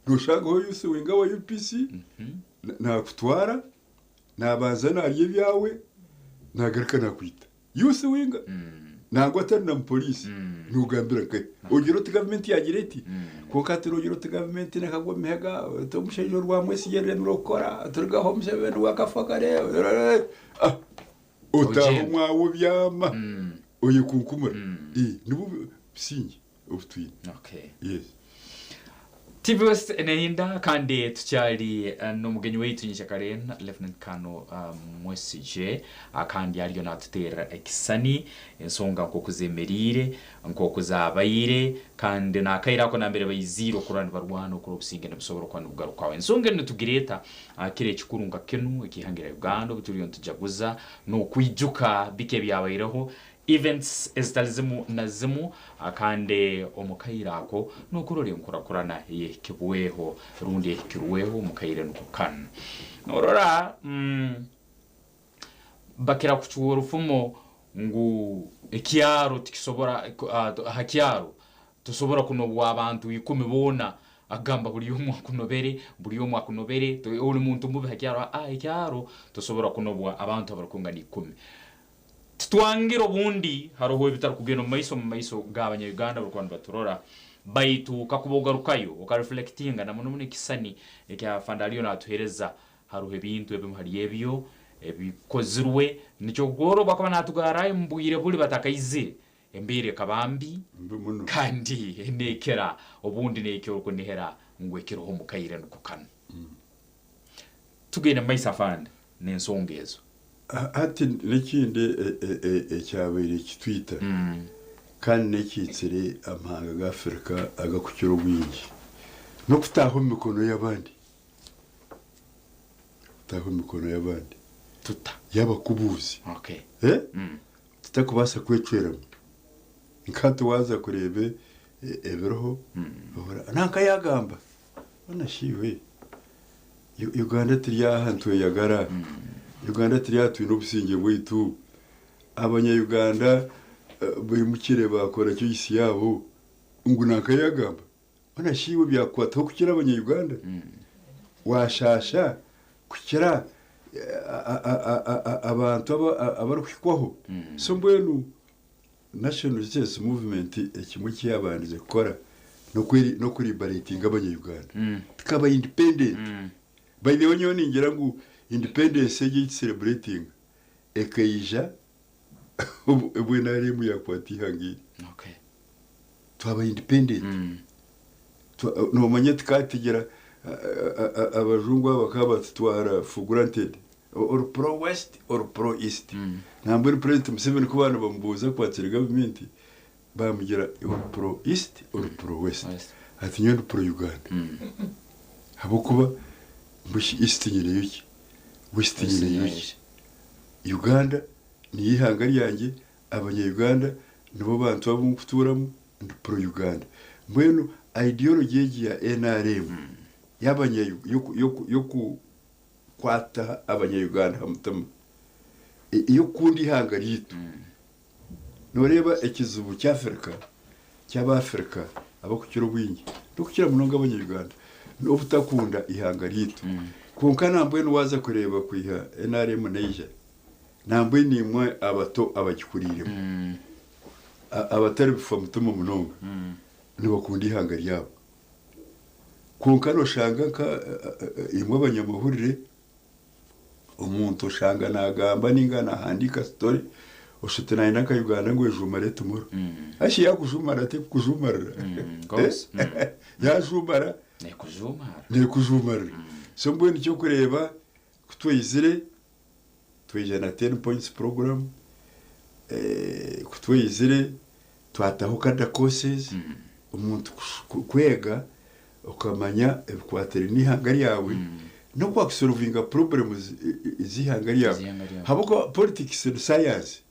nooshangaho youth wing awa UPC, naakutwara, naabanza naarya ebyawe, naagaruka naakwita. Youth wing nangwa atari na mupoliisi nogambira nkahi ogira oti gavumenti yagira eti kwonka hati nogira oti gavumenti nekagwa omu mihega oti omushaija orwa Mwesigye aremire okukora turugaho Museveni we akafa kare ah, otaaha Ogyenda. omwawe obyama oyekunkumura Eh, nibwo busingye obu twine. Okay. Yes. TV West nehinda kandi tukyali n'omugenyi waitu nyekyakare Lieutenant Colonel Mwesigye kandi ariyo natuteerera ekisani ensonga nk'oku zemeriire, nk'oku zabaire kandi n'akaire ako nambere baiziire okurora nibarwana okurora obusinge nibusobora kuba nibugarukaho. Ensonga enu nitugireeta aha kiro ekikuru nka kinu eky'eihanga erya Uganda obu turiyo nitujaguza n'okwijuka biki ebyabaireho. Events ezitali zimu na zimu kandi omu kaire ako n'okurora enkurakurana ey'ehikibweho rundi ehikirweho omu kaire nuko kanu. Norora bakira kucwa orufumo ngu ekyaro tikisobora ha kyaro tosobora kunobwa abantu ikumi boona agamba buli omu akunobere, buli omu akunobere, oli muntu mubi ha kyaro, aa ekyaro tosobora kunobwa abantu abarukwingana ikumi. Titwangire obundi haroho ebitarukugenda omu maiso omu maiso g'abanya-Uganda abarukuba nibaturora, baitu kakuba ogarukayo okareflectinga na muno muno ekisisani ekya Afande aliyo natuhereza, haroho ebintu ebimu hali ebyo ebikozirwe nikyo kurora obu akaba natugarrayo omu bwire buli batakaizire, embeera ekaba mbi kandi nekira obundi n'eki orukunihira ngu ekiroho omu kaire nuko kanu. Tugende mu maiso Afande n'ensonga ezo. Hati n'ekindi ekyabaire kitwita kandi n'ekiitsire amahanga g'Afirika agakukira obwingi n'okutaaha omu mikono y'abandi. Kutaaha omu mikono y'abandi. Tuta? Y'abakubuuzi. Okay. Tutakubaasa kwecweramu. Nka hati waaza kureeba ebiriho, ohurira nanka yaagamba, hoona shi iwe, Uganda teri aha nitweyagara, Uganda teri aha twine obusingye bwaitu, abanya-Uganda baimukire baakora choice yaabo, ngu nanka yaagamba, hoona shi iwe byakukwataho kukira abanya-Uganda? Waashaasha kukira abantu abarikuhikwaho? So mbwenu National Resistance Movement ekimwe eki yaabandize kukora n'okuribaratinga abanya-Uganda. Tukaba independent. By the way nyowe ningira ngu independence egi ei tusereburetinga ekaija obu NRM yaakwata eihanga eri. Twaba independent. Noomanya tukatigira abajungu aba bakaba batutwara for granted. Ori pro west ori pro east. Nambwenu president Museveni ku baaba nibamubuuza akwatsire gavumenti baamugira ori pro east ori pro west. Ati nyowe ndi pro Uganda. Ahabw'okuba mbwenu shi east nyineyo ki? West nyineyo ki? Uganda niyo ihanga ryangye, abanya Uganda nibo bantu abu nkutuuramu, ndi pro Uganda. Mbwenu ideology egi ya NRM y'abanya y'oku kwata abanya-Uganda aha mutima ey'okukunda eihanga ryaitu. Nooreeba ekizibu ky'Afirika, ky'Abaafirika abarikukira obwingi n'okukira munonga abanya-Uganda n'obutakunda ihanga ryaitu. Kwonka nambwenu waaza kureeba kwiha NRM neija, nambwenu imwe abato abagikuriiremu abatari bifa mutima munonga nibakunda eihanga ryabo. Kwonka noshanga nka imwe abanyamahurire omuntu oshanga nagamba ninga nahandiika story oshuta nayenda nka Uganda ngu ejumare tomorrow. Hashi yakujumara tekukujumarira. Yajumara nekujumarira. So mbwenu ekyokureeba kutweizire Twaija na ten points program, ku twaizire twataho kada courses, omuntu kwega okamanya ebikwatiraine n'eihanga ryawe n'oku wakusolovinga problems z'eihanga ryawe ahabw'okuba politics ni science.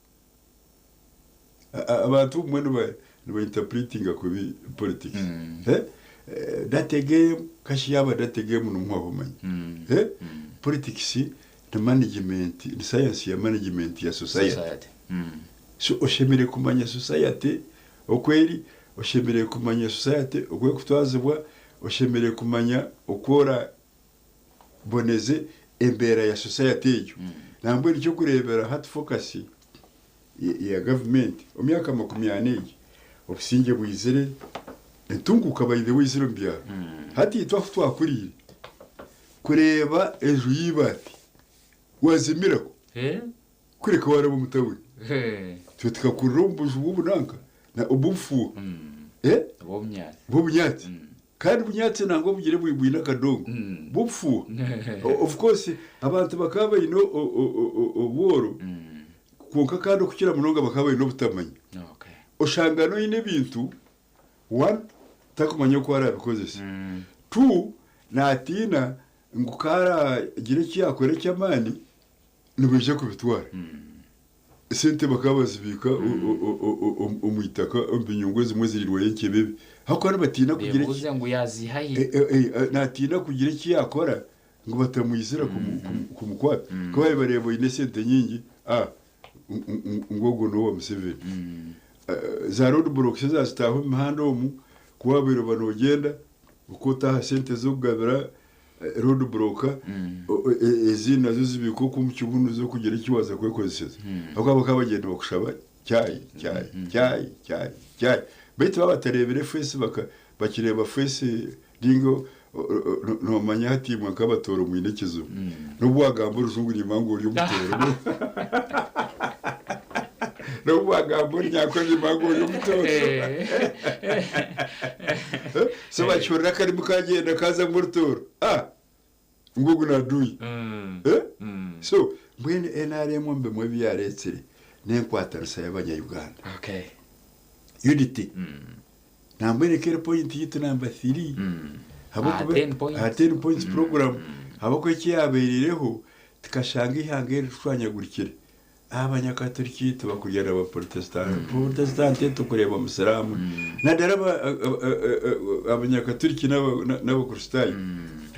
Abantu obumwe niba interpretinga kubi politics. Dirty game, kashi yaaba dirty game nimwo waaba omanya. Politics ni management, ni science ya management ya society. So oshemereire kumanya society oku eri, oshemereire kumanya society oku erikutwazibwa, oshemereire kumanya oku oraboneze embeera ya society egyo. Nambwenu eky'okureebera hati focus ya gavumenti omu myaka 40 egi, obusingye bwizire, entunguuka by the way eizire omu byaro. Hati itwe ahu twakuriire, kureeba enju y'eibaati wazimirako kureka waaraba omu tawuni. Itwe tukakurira omu buju bw'obunanka obw'obufuuha bw'obunyaatsi. Kandi bunyaatsi nangwa bugire bwine akadongo bw'obufuuha. Of course abantu bakaba baine obworo kwonka kandi okukira munonga bakaba baine obutamanya. Oshanga n'oine ebintu, one, takumanya oku arabikozesa, two, natiina ngu ku aragire eki yakora eky'amaani nibaija kubitwara. Esente bakaba bazibiika omu itaka omu binyungu ezimwe ziriirweyo enkebebe ahabw'okuba nibatiina kugira eki Beebuuze ngu yaaziiha hi? Naatiina kugira eki yaakora ngu batamwizira kumukwata. Ku baabaire bareeba oine esente nyingi, ngu ogwo n'owa Museveni. Za road blocks ezaazitaaha omu mihanda omu, ku waabaire oba noogyenda, okootaha aha sente z'okugabira Road block ezi nazo zibiikwa oku omu kibunu z'okugira eki waaza kwekozeseza. Ahabw'okuba bakaba bagyenda bakushaba chai, chai, chai, chai, chai. Baitu baaba batareebire face baka bakireeba face ninga noomanya hati imwe nk'abatooro mwine ekizibu. N'obu waagamba orujungu nimba ngu ori omutooro. N'obu waagamba orunyankore nimba ngu ori omutooro. So bakihurira akarimi kagyenda kazamu orutooro ah ngu ogu naduyi eh so mbwenu NRM omu bimwe ebi yaretsire n'enkwatanisa y'abanya Uganda Okay. unity nambwenu eka eri point yitu namba 3 Aha 10 points. aha 10 points program ahabw'okuba eki yabereireho tikashanga eihanga eri rishwanyagurikire Abanyakaturiki tibakurya n'Abaporotesitanti. Porotesitanti tukureeba Omusiraamu. Naddala Abanyakaturiki n'Abakristaayo.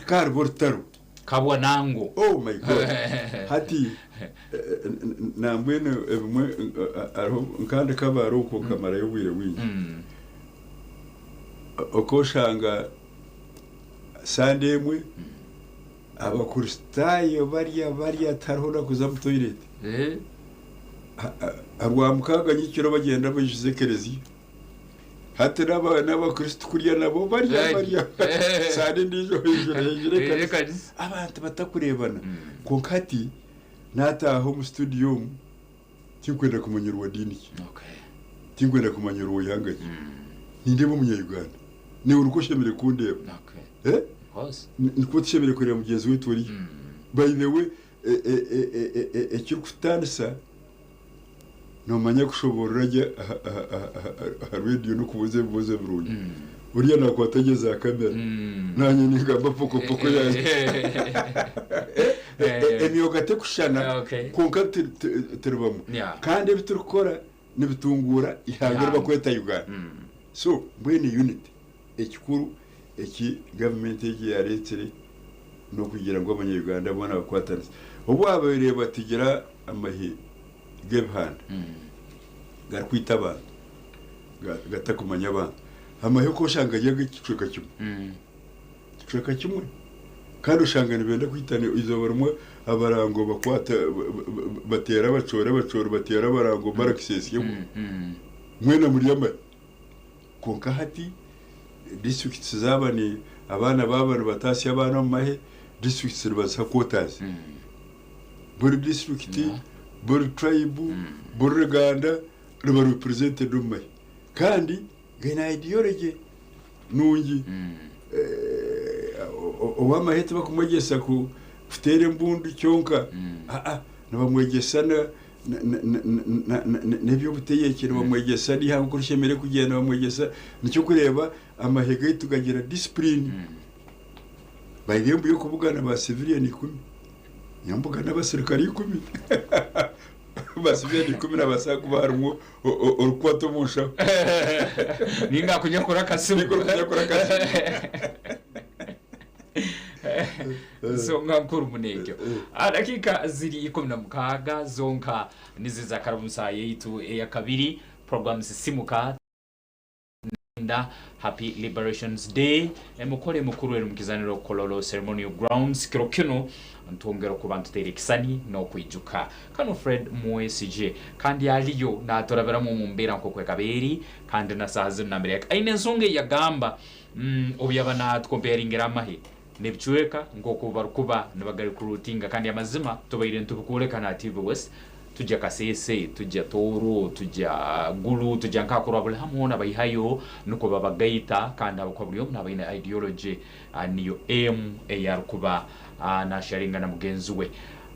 Hariba orutaro. Kabwa nangu. Oh my God! Hati nambwenu ebimwe hariho nkandi kabaara okwo nkamarayo obwire bwingi. Okooshanga Sande emwe Abakristaayo barya barya tihariho nakuza omu toilet. Aharwamukaaga nyekiro bagyenda baijuza ekereziya. Hati n'abakristo kurya nabo barya barya sande endiijo baijura haijura ekanisa. Abantu batakureebana. Kwonka hati naataaha omu studio omu tinkwenda kumanya ori wa diini ki. Tinkwenda kumanya ori w'eihanga ki. Nindeeba omunya-Uganda. Naiwe nikwo oshemereire kundeeba. Nikwo tushemereire kureeba mugyenzi waitu oriya. By the way, ekirikututaanisa noomanya kushoboorora gye aha rediyo n'okubuuza ebibuuzo ebirungi. Oriya naakwata gye zaakamera, naanye ningamba pokopoko yangye. Emyoga tekushushana kwonka turi bamwe. Kandi ebi turikukora nibitunguura eihanga eri barikweta Uganda. So mbwenu unity ekikuru eki gavumenti egi yareetsire n'okugira ngu abanya-Uganda boona bakwatanise. Obu baabaire batigira amahe g'ebihanda garikwita abantu gatakumanya abantu, amahe okwo oshanga gari ag'ekicweka kimwe, ekicweka kimwe kandi oshanga nibenda kwitana eizooba rimwe abarango bakwata bateera abacoori, abacoori bateera abarango barakisi esya mwena muri amahe. Kwonka hati districts zaaba ni abaana baaba nibatasya abaana omu mahe, districts nibaziha quotas. Buri district, buri tribe, buri ruganda ruba represented omu mahe. Kandi gaine ideology nungi. Ow'amahe tibakumwegyesa kuteera embundu kyonka, aa nibamwegyesa n'eby'obutegyeki, nibamwegyesa n'eihanga oku rishemereire kugyenda, nibamwegyesa nikyo orikureeba amahe gaitu gagira disipuriini. By the way y'okubugana ba civilian ikumi, nyowe mbugana abasirikare ikumi. Ba civilian ikumi nihabaasa kuba harimu orikukwata omu nshaho. Ninga akunyakura akasimu. Ninga orikunyakura akasimu. Ensonga nkuru muno egyo. Dakiika ziri 16 zonka niziza kara omu saaha yaitu eyakabiri program Sisimuka Nda Happy Liberations Day emikoro emikuru eri mukizaniro Kololo Ceremonial Grounds kiro kinu ntwongera okuba ntuteera ekisani n'okwijuka Kano Fred Mwesigye kandi aliyo naturabiramu omu mbeera nk'oku ekaba eri kandi na saaha zinu nambere aine ensonga eyagamba Obu yaba naatukomparingira amahe n'ebicweka nk'oku barikuba nibagarikuruutinga kandi amazima tubaire nitubikworeka na TV West, tugya Kasese, tugya Tooro, tugya Gulu, tugya nka kurwa buri hamwe hoona baihayo nikwo babagaita kandi ahabw'okuba buri omwe naaba aine ideology niyo emu ei arikuba nasharinga na mugenzi we.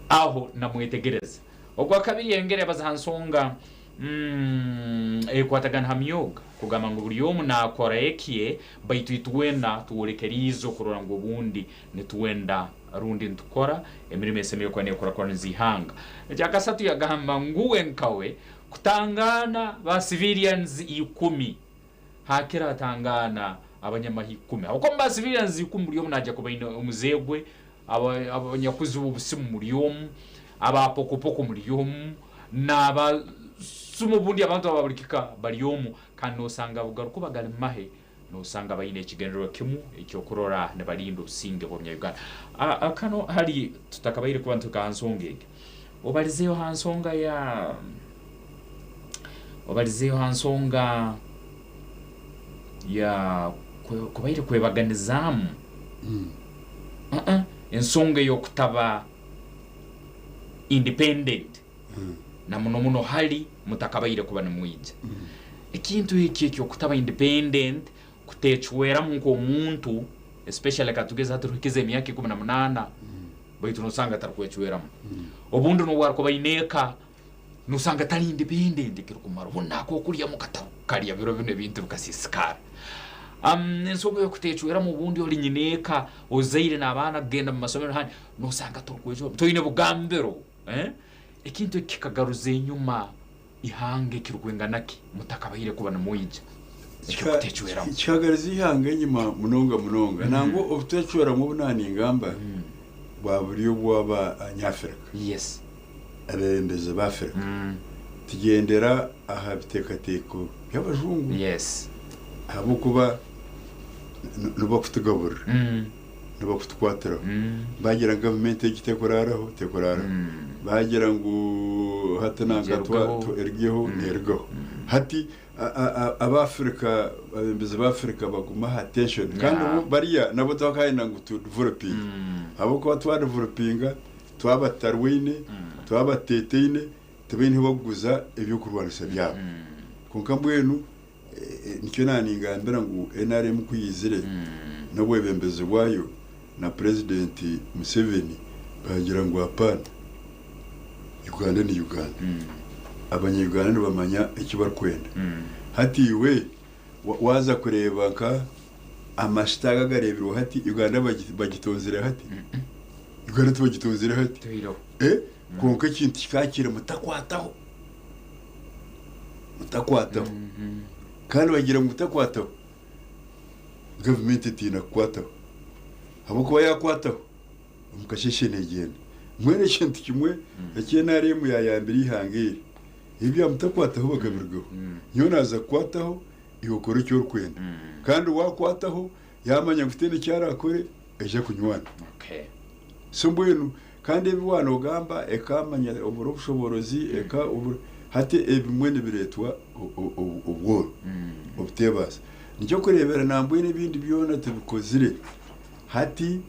Aho namwetegereza. Ogwakabiri yayongera yabaza ha nsonga Ekwatagana ha myoga kugamba ngu buli omu nakora ekye, baitu itwena tworekeriize okurora ngu obundi nitwenda rundi nitukora emirimo esemeriire kuba nekurakuraniza ihanga. Ekyakasatu yagamba ngu we nkawe kutangaana ba civilians ikumi hakira atangaana abanyamahe ikumi habwokuba omu ba civilians ikumi buri omu naija kuba aine omuze gwe, abanyakuziba obusimu muri omu, aba pokopoko muri omu, n'aba sumu obundi abantu aba buri kika bari omu kandi nosanga abu garukuba gari mahe nosanga baine ekigendererwa kimu eky'okurora nibarinda obusinge bw'omunya-Uganda. Kano hali tutakabaire kuba nituhika ha nsonga egi, obalizeeho ha nsonga ya obalizeeho ha nsonga ya kubaire kwebaganizaamu ensonga ey'okutaba independent na muno muno hali mutakabaire kuba nimwija. Ekintu eki eky'okutaba independent kutecweramu nk'omuntu especially katugeze hati ruhikize emyaka 18 baitu nosanga atarikwecweramu. Obundi n'obu arikuba aine eka nosanga tari independent ekirikumara obundi nakokurya mukatabu karya biro binu ebintu bikasiisikara. Ensonga ey'okutecweramu obundi ori nyina eka ozaire n'abaana kugenda mu masomero n'ahandi nosanga torikwecweramu toine bugambiro ekintu eki kikagaruza enyuma ihanga ekirikwingana ki mutakabaire kuba nimwija eky'okutecweramu. Kikagaruza ihanga enyima munonga munonga. Nangwa obutecweramu obu naaningamba bwa buri obw'abanyafirika. Abeebembezi b'Afirika. Tugyendera aha biteekateeko by'abajungu. Ahabw'okuba nibakutugaburira, nibakutukwatiraho. Bagira ngu gavumenti egi tekuraaraho, tekuraaraho. Bagira ngu hati nanka Erugeho. Erugeho, neerugaho. Hati Abafirika, abebembezi b'Afirika baguma aha tension. Kandi bo bariya nabo tibakayenda ngu tu developinge. Ahabw'okuba twadevelopinga, twaba tutarwaine, twaba tuteetaine, tibaine ahu bakuguza eby'okurwanisa byabo. Kwonka mbwenu nikyo naaningambira ngu NRM ku yaizire n'obwebembezi bwayo na Purezidenti Museveni baagira ngu apaana, Uganda ni Uganda. Abanya-Uganda nibamanya eki barikwenda. Hati iwe waaza kureeba nka amashita aga agareebirwe hati, Uganda bagitonzire hati? Uganda tibagitonzire hati. Kwonka ekintu kikakire mutakwataho. Mutakwataho. Kandi bagira ngu mutakwataho, gavumenti etiina kukwataho. Ahabw'okuba yaakwataho, omu kasheeshe neegyenda. Mbwenu ekintu kimwe eki NRM yaayambire eihanga eri, ebi bya mutakwataho bakabirugaho. Nyowe naaza kukwataho, iwe okore eki orikwenda. Kandi waakwataho, yaamanya ngu tihaine eki araakore, aija kunywana. So mbwenu kandi ebi waanoogamba ekaamanya obura obushoboorozi, eka obura hati ebimwe nibireetwa obworo, obuteebaasa. Nikyo kureebera nambwenu ebindi byona tubikozire hati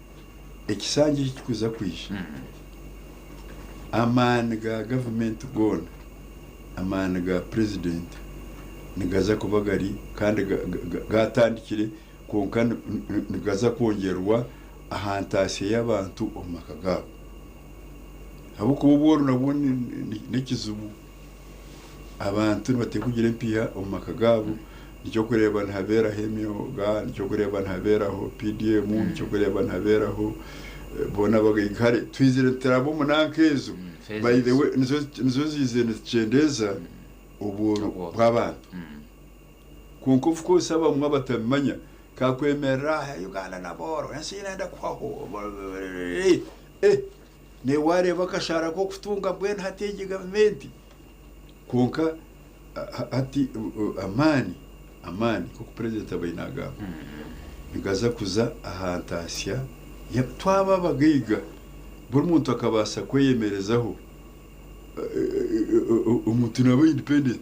ekisanja ekirikuza kwija, amaani ga gavumenti goona, amaani ga purezidenti nigaza kuba gari kandi gaatandikire kwonka nigaza kwongyerwa aha ntaasya y'abantu omu maka gaabo. Ahabw'okuba obworo nabwo n'ekizibu. Abantu nibateekwa kugira empiiha omu maka gaabo. Nikyo orikureeba nihabeeraho emyoga, nikyo orikureeba nihabeeraho PDM, nikyo orikureeba nihabeeraho boona kare twizire nituraba omu nanka ezo. By the way, nizo ziizire nizikyendeeza obworo bw'abantu. Kwonka of course abamwe abatabimanya kakwemerera aha Uganda n'abooro, ensi nenda kuhwaho, eh naiwe wareeba akashaara k'okutunga mbwenu hati egi gavumenti. Kwonka hati amaani, amaani nk'oku purezidenti abaire nagamba nigaza kuza aha ntaasya, twaba abagaiga buri muntu akabaasa kweyemerezaho, omuntu naaba independent.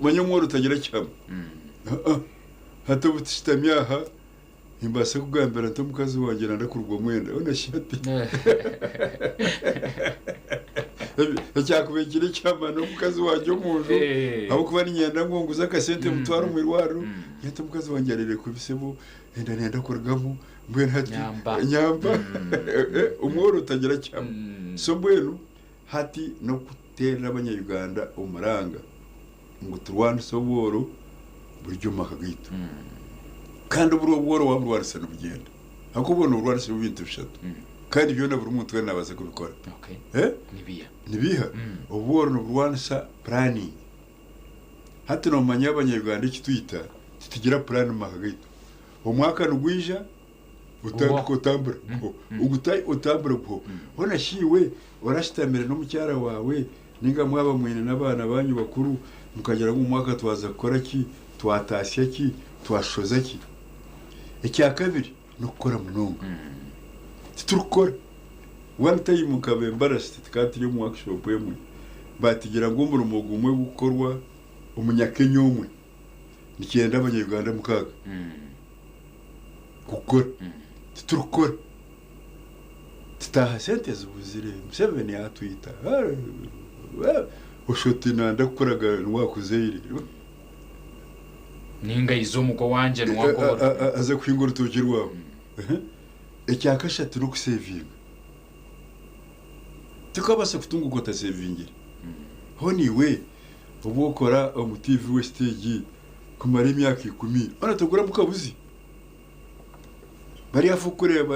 Manya omworo tagira kihama. Hati obu tushutami aha, nimbaasa kugambira nti omukazi wangye nanda kuruga omwenda, hoona shi hati ekyakubaire kiri ekihama n'omukazi wangye omu nju, ahabw'okuba niinyenda ngu onguze akasente mutware omu irwariro, hati omukazi wangye areire kubi sebo, enda neyenda kurugamu, mbwenu hati nyamba. Omworo tagira kihama. So mbwenu hati n'okuteerera abanya-Uganda omuranga ngu turwanise obworo buri omu maka gaitu. Kandi oburi obworo waaburwanisa nibugyenda. Ahakuba noorwanisa ebintu bishatu kandi byona buri muntu weena naabaasa kubikora. Eh? Nibiiha? Nibiiha? Obworo niburwanisa puraningi. Hati noomanya Abanya-Uganda eki twita, titugira puraani omu maka gaitu. Omwaka nigwija, otandika otambura guho, otambura guho. Hoona shi iwe orashutamire n'omukyara waawe nainga mwaba mwine n'abaana baanyu bakuru mukagira ngu omu mwaka twaza kukora ki, twataasya ki, twashoza ki? Ekyakabiri n'okukora munonga. Titurikukora. One time nkaba embarrassed tukaba turi omu workshop emwe baatugira ngu omurimo gumwe ogurikukorwa Omunyakenya omwe nikyenda Abanya-Uganda mukaaga kukukora. Titurikukora. Titaaha sente zibuzire, Museveni yaatwita, oshusha oti nanda kukuraga niwe akuzaire. Ninga aije omuka owangye niwe ankora. Aze kuhinga orutookye rwawe. Ekyakashatu n'okusevinga. Tikabaasa kutunguka otasevingire. Hoona iwe obu okora omu TV West egi kumara emyaka ikumi, hoona toguramu kabuzi? Bari afa kukureeba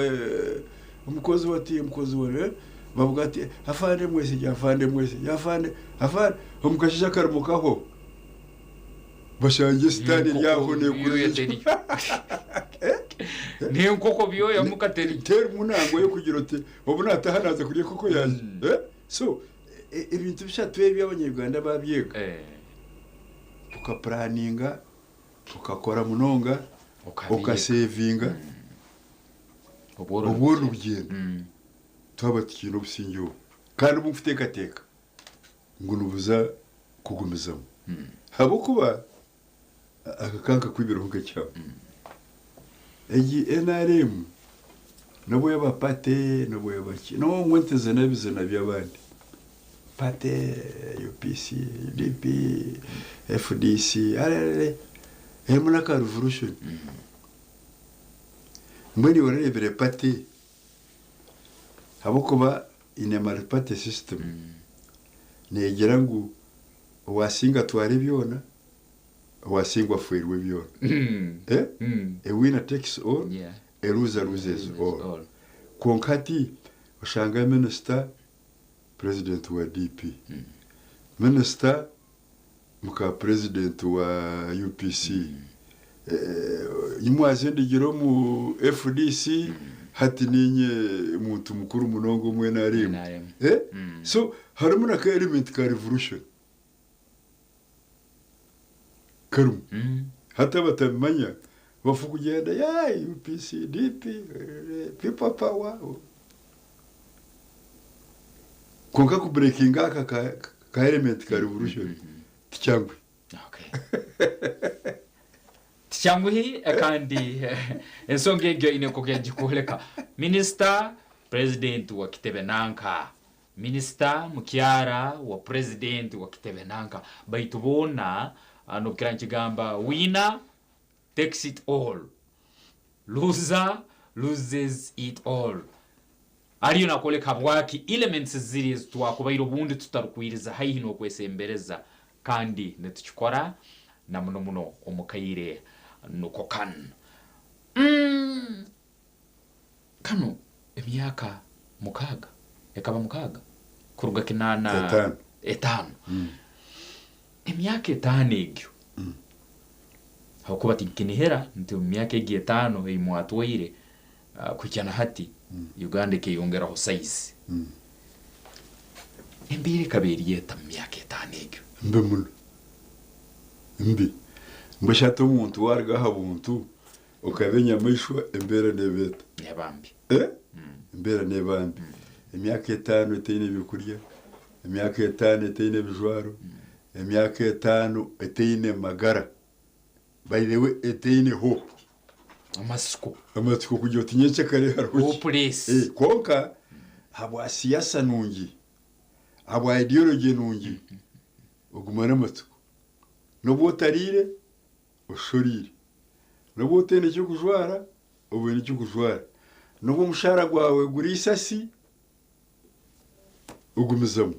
omukozi wati, omukozi wari, bavuga ati afande Mwesigye, afande Mwesigye, afande, afande, omu kasheeshe akarimo kahwaho. Bashangye sitaani eri aho neekurira. N'enkoko byoya muka teriyo. Terimu nangwa y'okugira oti obu naataaha naaza kurya enkoko yangye. So ebintu bishatu ebi Abanya-Uganda baabyega, okapuraninga, okakora munonga, okasevinga, obwo nibugyenda twaba tukiine obusingye obu. Kandi obu nkuteekateeka ngu nibuza kugumizamu ahabw'okuba aka ka nkakwibireho nk'ekihamya. Egi nrm n'obu yaaba party n'obu yaaba ki, n'obu nteze n'ebizina by'abandi, party, UPC, DP, FDC, RRR, erimu n'aka revolution. Mbwenu iwe orareebire party ahabw'okuba in a multi-party system neegira ngu owaasinga atware byona, owasingwa afwerwe byona. Eh? A winner takes all, a loser loses all. Kwonka hati oshanga minisita president wa DP, minisita muka president wa UPC, nyimwaze ndigire omu FDC, hati ninye muntu mukuru munonga omu NRM. Eh? So harimu na ka element ka revolution. Karimu. Hati abatabimanya bafa kugyenda ya UPC, DP, People Power. Kwonka ku breakinga aka ka, ka element ka revolution tikyanguhi. Tikyanguhi kandi ensonga egyo eine nk'oku yagikworeka. Minisita, Purezidenti wa kitebe nanka. Minisita mukyara wa Purezidenti wa kitebe nanka. Baitu boona nobukira nikigamba winner takes it all, loser loses it all. Ariyo nakwoleka habwaki elements ziri ezi twakubaire obundi tutarukwiriza haihi n'okwesembereza kandi nitukikora na muno muno omu kaire nuko kanu. Mm, kanu emyaka mukaaga, ekaba mukaaga kuruga kinaana Etaano. etaano. Emyaka etaano egyo, habwokuba tinkinihira nti omu myaka egi etaano ei mwatwaire kuhikya na hati Uganda ekeyongeraho size. Embeera ekaba eri eta mu myaka etaano egyo? Mbi muno. Mbi. Mbwenu shi hati omuntu waaruga aha buntu okaba enyamaishwa embeera neeba eta? Neeba mbi. Eh? Embeera neeba mbi. Emyaka etaano etaine byokurya, emyaka etaano etaine bijwaro, emyaka etaano etaine magara. By the way etaine hope. Amatsiko. Amatsiko kugira oti nyencakare hariho ki? Hopeless. Eh, kwonka ahabwa siyasa nungi, ahabwa ideology nungi, oguma n'amatsiko. N'obu otariire, oshusha oriire. N'obu otaine ky'okujwara, oboine eky'okujwara. N'obu omushaara gwawe guri eisasi, Ogumizamu.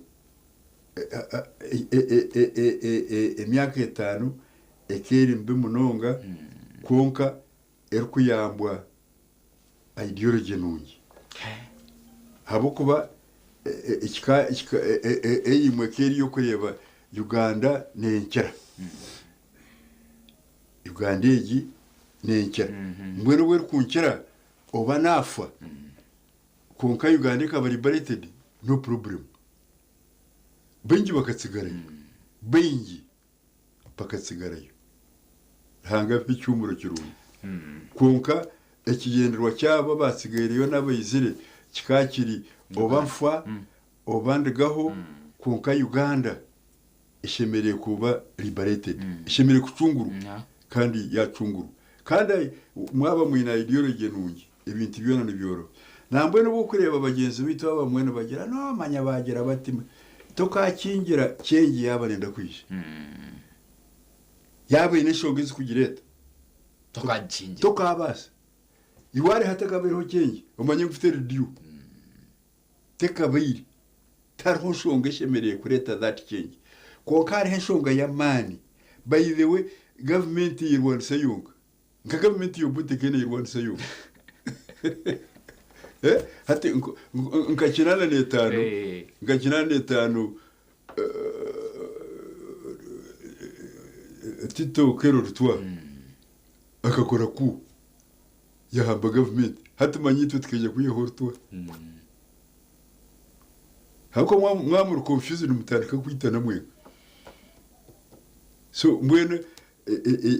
Emyaka etaano eka eri mibi munonga kwonka erikuyambwa Ideology nungi ahabw'okuba eimwe eka eri ey'okureeba Uganda nenkira. Uganda egi nenkira. Mbwenu obu erikunkira oba naafa kwonka Uganda ekaba liberated no problem. Baingi bakatsigarayo, baingi bakatsigarayo. Ruhanga abe ekihuumuro kirungi. Kwonka ekigyendererwa kyabo abaatsigaireyo n'abaizire kikaba kiri oba nfa oba ndigaho kwonka Uganda eshemereire kuba liberated, eshemereire kucungurwa kandi yaacungurwa. Kandi mwaba mwine ideology nungi ebintu byona nibyoroba. Nambwenu obu orikureeba bagyenzi baitu abamwe nibagira noomanya baagira bati, tokakingira change yaaba neenda kwija. Yaaba eine enshonga ezikugireeta, tokaabaasa. Iwe hariho hatakabaireho change, omanye ngu teri due. Tekabaire. Tihariho nshonga eshemereire kureeta that change. Kwonka hariho enshonga y'amaani. By the way, gavumenti eyerwanisa yonka. Nka gavumenti ya Obote ekaba neyerwanisa yonka. Eh, hati nka 85, nka 85 Tito Okello Lutwa akakora coup yahamba gavumenti. Hati manya itwe tukaija kwihaho Lutwa. Ahabw'okuba mwaba muri confused mutandika kwitana mwenka. So mbwenu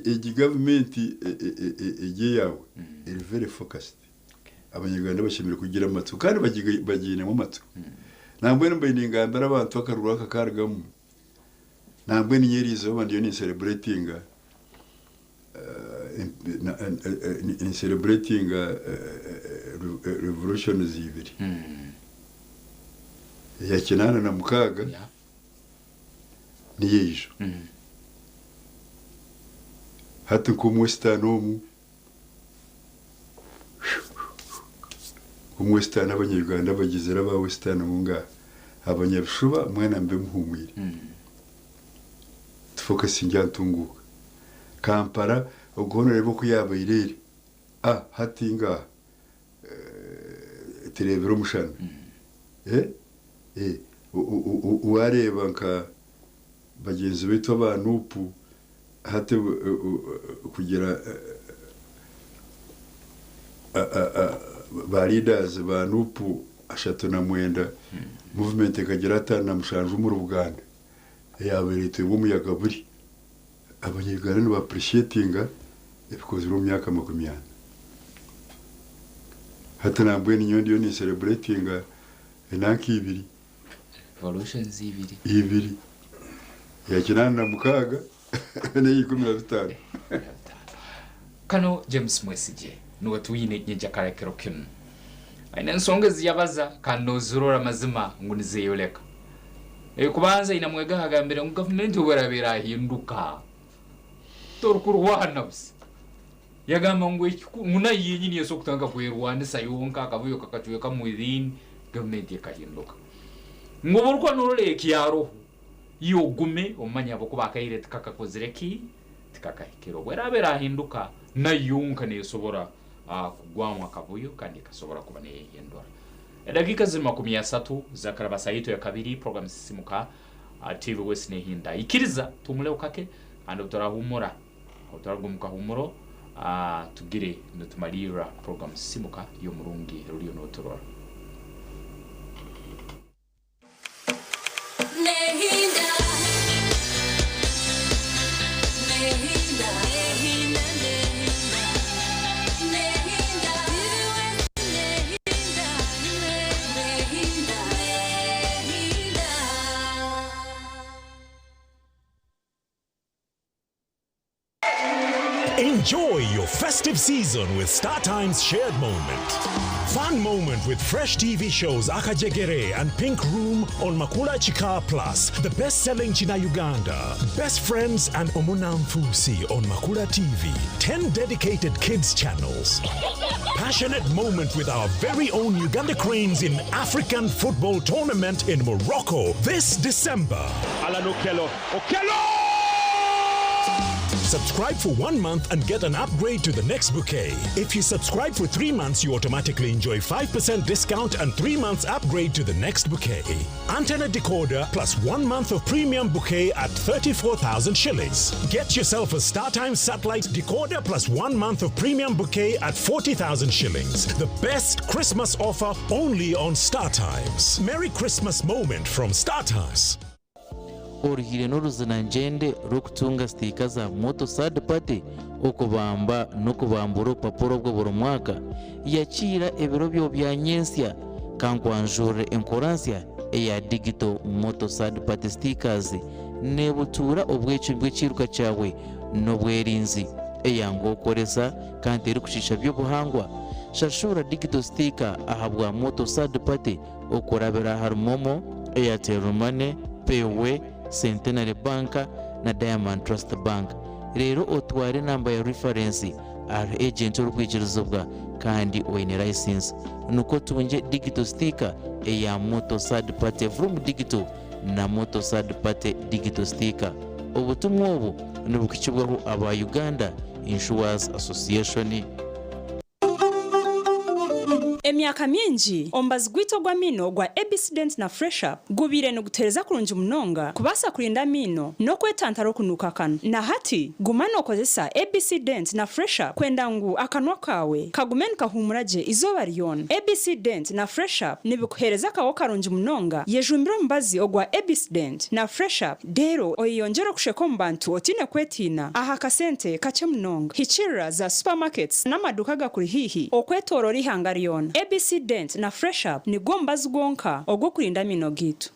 egi gavumenti egi eyaawe eri very focused. Abanyarwanda bashemereire kugira amatsiko kandi bagiinemu amatsiko. Nambwenu mbaire ningambira abantu akaruru aka karugamu, nambwenu nyowe eriizooba ndiyo ninsereburetinga ninsereburetinga revolutions ibiri. Eya 86 n'eyeijo. Hati nk'omu Western omu, Omu Western abanya-Uganda abagizire aba Western ngu nga abanyabishuba mwena mube muhumwire. Tufokasinge aha ntunguuka. Kampala ogu hoona oreebe oku yaabaire eri, ah hati nga tureebire omushana. Waareeba nka Bagyenzi baitu aba Nup hati kugira ba leaders ba Nup 39 movement ekagira 57 omuri Buganda eyabaire etweirwe omuyaga buri abanya Uganda niba appreciatinga ebikozirwe omu myaka 40. Hati nambwenu nyowe ndiyo ni celebratinga enanka ibiri. Revolutions ibiri. Ibiri. Eya 86 n'eya 15. Kano James Mwesigye nuwe twine nyenkyakara ekiro kinu. Aine ensonga ezi yabaza kandi nozirora mazima ngu nizeyoleka. Ey'okubanza aine amwegaho agambire ngu gavumenti obu eraba erahinduka torukurwana busa. Yagamba ngu ngu nayo yenyini esobora kutandika kwerwanisa yonka akavuyo kakacwekamu within gavumenti ekahinduka. Ngu obu orikuba norora ekyaroho iwe ogume omanye habwokuba akaire tikakakozire ki? Tikakahikire. Obu eraaba erahinduka nayo yonka nesobora kugwamu akavuyo kandi ekasobora kuba neyehindura. Edakiika ziri 30 zakaraba saa yaitu yakabiri program Sisimuka TV West nehinda. Ikiriza tuhumuleho kake kandi obu turahumura Obu turaruga omu kahuumuro, tugire nitumaliirra puroguramu Sisimuka y'omurungi ruriyo noturora. Enjoy your festive season with StarTimes Shared Moment. Fun moment with fresh TV shows Akajegere and Pink Room on Makula Chika Plus, the best-selling China Uganda, Best Friends and Omunanfusi on Makula TV, 10 dedicated kids channels. Passionate moment with our very own Uganda Cranes in African Football Tournament in Morocco this December. Alan Okello. Okello! Subscribe for 1 month and get an upgrade to the next bouquet. If you subscribe for 3 months, you automatically enjoy 5% discount and 3 months upgrade to the next bouquet. Antenna decoder plus 1 month of premium bouquet at 34,000 shillings. Get yourself a StarTimes satellite decoder plus 1 month of premium bouquet at 40,000 shillings. The best Christmas offer only on StarTimes. Merry Christmas moment from StarTimes. Oruhiire n'oruzinangyende rw'okutunga sitiika za Moto Third Party okubamba n'okubambura obupapura obwo buri mwaka, yakiira ebiro byo bya nyentsya. Kankwanjurire enkora nsya eya Digital Moto Third Party Stickers nebutuura obwecumi bw'ekiiruka kyawe n'obwerinzi. Eyanguha okukoresa kandi terikushiisha by'obuhangwa. Shashura Digital Sticker ahabwa Moto Third Party okurabira ahari MoMo, Airtel Money, Payway, Centenary Bank na Diamond Trust Bank. Reero otware enamba ya reference ahari agent orikwikirizibwa kandi oine license nikwo otungye Digital Sticker eya Moto Third Party Vroom Digital na Moto Third Party Digital Sticker. Obutumwa obu nibuhikibwaho aba Uganda Insurers Association. Emyaka mingi, omubazi gwaitu ogw'amaino ogwa ABC Dent na Fresh Up gubaire nigutuheereza kurungi munonga kubaasa kurinda amaino n'okwetantara okunuuka akanwa. Na hati, guma nookozesa ABC Dent na Fresh Up kwenda ngu akanwa kaawe kagume nikahuumura gye eizooba ryona. ABC Dent na Fresh Up nibikuheereza akaho karungi munonga. Yejumbire omubazi ogwa ABC Dent na Fresh Up reero oyeyongyere okusheka omu bantu otaine kwetiina aha kasente kakye munonga. Hikiirira za supermarkets n'amaduuka agakuri haihi okwetooroora eihanga ryona. ABC Dent na Fresh Up nigwo mubazi gwonka ogw'okurinda amaino gaitu.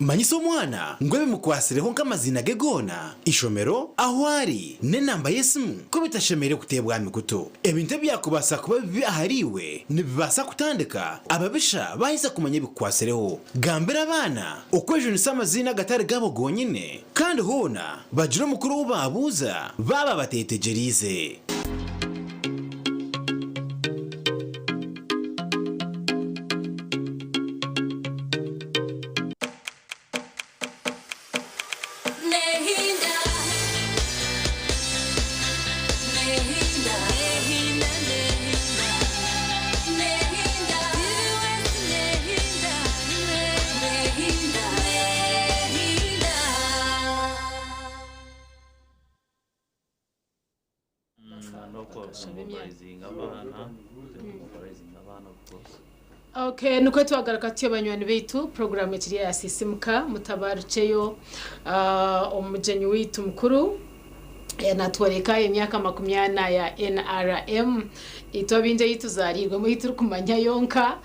Manyisa omwana ngu ebimukwatsireho nk'amaziina ge goona, ishomero, ahu ari, n'enamba y'esimu ku bitashemereire kuteebwa aha mikutu. Ebintu ebyakubaasa kuba bibi ahariiwe nibibaasa kutandika ababisha baaheza kumanya ebikukwatsireho. Gambira abaana okwejunisa amaziina agatari gaabo gonyine kandi hoona bagire omukuru ou baabuuza baaba bateetegyereize. Okay, nikwo twagaruka tutyo banywani baitu puroguramu ekiri eya Sisimuka mutabarukyeyo omugyenyi waitu mukuru natworeka emyaka 40 ya NRM itwe abaingi ei tuzaariirwemu ei turikumanya yonka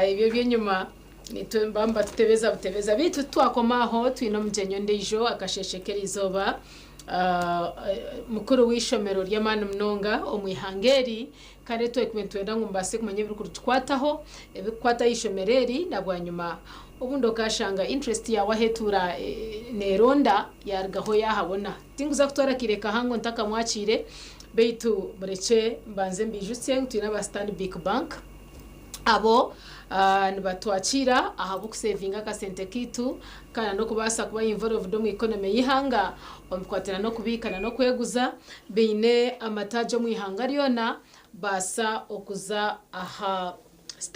ebyo eby'enyima nitwe nibatutebeza butebeza beitu twakoma aho twine omugyenyi ondiijo akasheeshe k'erizooba mukuru w'eishomero ry'amaani munonga omu ihanga eri kandi twekuba nitwenda ngu mubaase kumanya ebirikutukwataho ebirikukwata aha ishomero eri na bwanyima obundi okashanga interest yaawe ahu etuura neeronda yaarugaho yaahabona. Tinkuza kutwara akaire kahango ntakamwakiire beitu murekye mbanze mbijutsye ngu twine aba Stanbic Bank abo nibatwakiira ahabw'okusevinga akasente kaitu kandi n'okubaasa kuba involved omu economy y'eihanga omu bikwatiraine n'okubiika n'okweguza. Baine amataagi omu ihanga ryona baasa okuza aha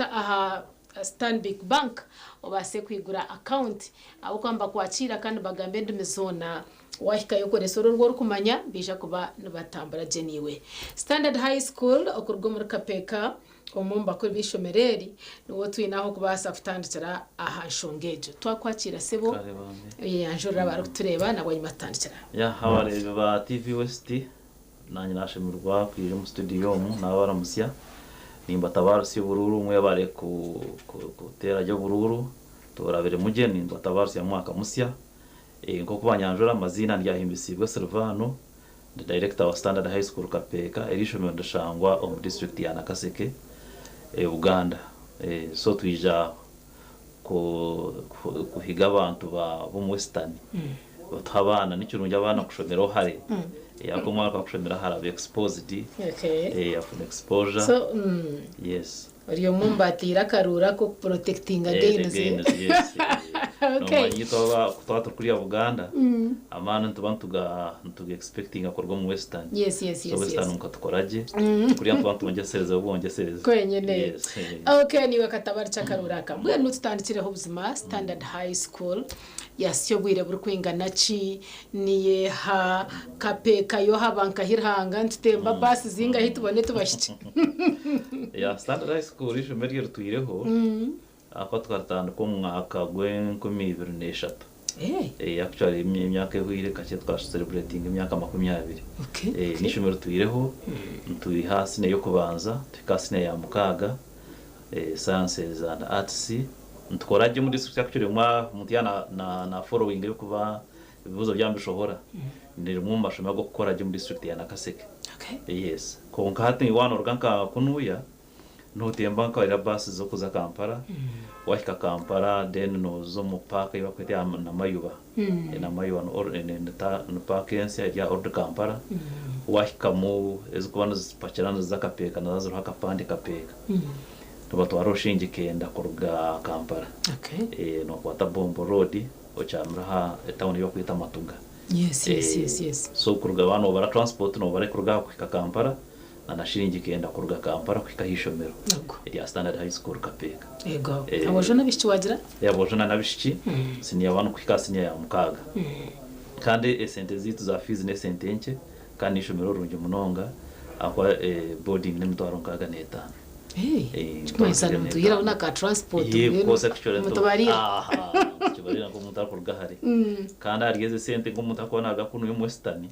aha Stanbic Bank obaase kwigura akawunti ahabw'okuba nibakwakiira kandi nibagamba endimi zoona. Waahikayo okoresa oru oru orikumanya nibaija kuba nibatambura gye naiwe. Standard High School okuruga omuri Kapeeka omwe omu bakuru b'eishomero eri niwe twine aho kubaasa kutandikira aha nshonga egyo. Twakwakiira sebo, Kare bambi. oyeyanjurire abarikutureeba na bwanyima tutandikire aha. Yeah, abareebi ba TV West, naanye nashemererwa kwija omu studio omu nabaramutsya. Nimbatabarutsya oburuuru mwebare ku ku kuteera gye oburuuru tuburabiremu gye nimbatabarutsya mwaka musya. Nk'oku banyanjura amaziina ndyahimbisibwe Silvano ndi director wa Standard High School Kapeeka eri ishomero nirishangwa omu district ya Nakaseke Buganda. So twija kuhiga abantu ba b'omu Western batuhe abaana nikirungi abaana kushomera hare. Ako omwana ku akushomera aha araba exposed, Okay. afuna exposure. So, Yes. Ori omwe omu bateire akaruuru ak'okuprotectinga Eh, the gains. gains, yes. Okay. Noomanya itwe ku twaba turi kuriya Buganda, amaani nituba nituga nituga expectinga kuruga omu Western. Yes, So Western mukatukora gye, kuriya nituba nitubongyesereza bo bongyesereza. Kwenyine. Yes. Okay, niwe katabarikye akaruuru aka. Mbwenu tutandikireho buzima Standard High School yasya obwire burikwingana ki niyeha kapeeka yo haba nkahi Ruhanga nitutemba baasi zingahi tubone tubahikye. Yeah, Standard High School ishomero eryo ritwireho ahakuba tukaritandika omu mwaka gw'enkumi ibiri n'eshatu. Actually emyaka ehweire kakye twacelebratinga emyaka 20. N'ishomero ritwireho nitwiha siniya y'okubanza tuhika aha siniya ya mukaaga, sciences and arts. Nitukora gye omu district actually omuntu yaaba na, na following y'okuba ebibuuzo byaba nibishohora ni rimwe omu mashomero ag'okukora gye omu district ya Nakaseke. Yes. Kwonka hati waaba nooruga nka kunuuya nootemba nka era baasi z'okuza Kampala, wahika Kampala then nooza omu paaka ei barikweta eya Namayuba. Namayuba ni paaka ensya eri aha Old Kampala. Wahikamu ezirikuba nizipakira niziza Kapeeka niziba ziriho akapande Kapeeka. Nibatwara orushingi kenda kuruga Kampala. Nookwata Bombo Road okyamire aha etawuni ei barikweta Matuga. So kuruga waaba noobara transport noobara kuruga aha kuhika Kampala na na shiringi kenda kuruga Kampala kuhika aha ishomero erya Standard High School Kapeeka. Ego. Aboojo n'abaishiki wagira? Aboojo na n'abaishiki siniya wani kuhika aha siniya ya mukaaga. Kandi esente zaitu za fees n'esente nkye kandi n'eishomero rirungi munonga ahakuba boarding n'emitwaro 65. Kirikumanyisa nimutuhiraho na ka transport Ye, mbwenu of course, actually, mutubariire. Aha, tukibarira nk'omuntu arikuruga hare. Kandi ahari ezi sente nk'omuntu arikuba naaruga kunuya omu Western,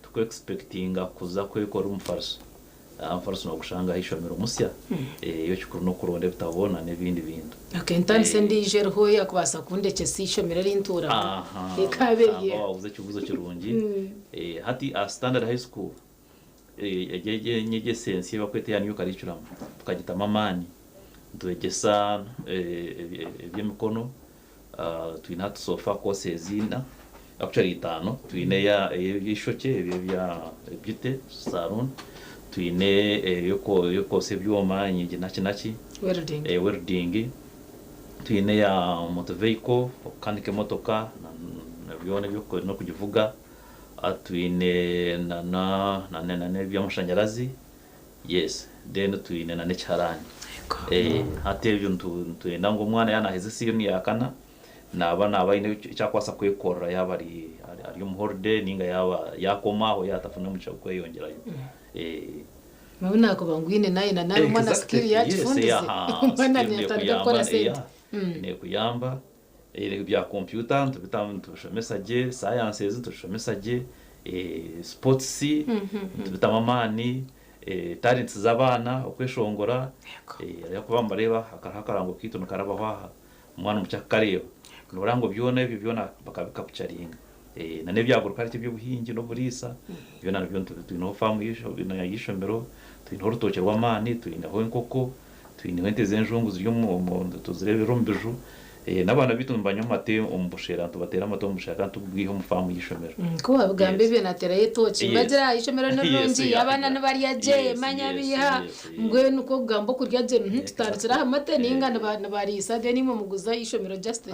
tuku expectinga kuza kwekora omufariso. Omufariso noogushanga aha ishomero musya. Yo ekikuru n'okuronda ebitabo na n'ebindi bintu. Okay, ntandise endiijo eriho eyakubaasa kundekyesa eishomero eri ntuuramu. Ekaaba eri Aha, waabuuza ekibuuzo kirungi. Hati aha Standard High School, egi enyegyesa ensya ei barikweta eya new curriculum tukagitamu amaani. Nitwegyesa eby'emikono, twine hati so far courses ina, actually itaano. Twine ey'eishokye, ebya beauty saloon, twine ey'okwosya ebyoma enyigi naki naki. Welding. Welding. Twine eya motor vehicle, okukanika emotoka na byona n'okugivuga. Twine na n'eby'amashanyarazi, yes, then twine na n'ekiharani. Hati ebyo nitwenda ngu omwana yaaba naaheza siniya ya kana naaba naaba aine eki arikubaasa kwekorera yaaba ari ari omu holiday ninga yaaba yakoma aho yaatafuna omugisha gw'okweyongyerayo. Nobu naakuba ngu oine naayenda naaba omwana Exactly, skill yes, yagifundize omwana skill naatandika kukora nekuyamba, sente. Nekuyamba ebya kompyuta nitubishomesa gye, sciences nitubishomesa gye, sports nitubitamu amaani, talents z'abaana okweshongora, ahabw'okuba nibareeba hariho akarango kaitu nikarabaho aha, omwana omukye akakareeba, noreeba ngu byona ebyo byona bakabikapucharinga. Na n'ebya agriculture eby'obuhingi n'oburiisa byona nabyo twineho faamu y'eishomero, twineho orutookye rw'amaani, twineho enkoko, twineho ente z'enjungu ziri omu tuzireebera omu biju. N'abaana baitu nibanywa amate omu bushera, nitubateera amate omu bushera kandi tubwiha omu faamu y'eishomero. Ku wabigamba ebyo nateerayo etooki mbagira aha ishomero ni rirungi abaana nibarya gye manya biiha mbwenu ku okugamba okurya gye tutandikire aha mate ninga nibariisa then imwe muguza eishomero just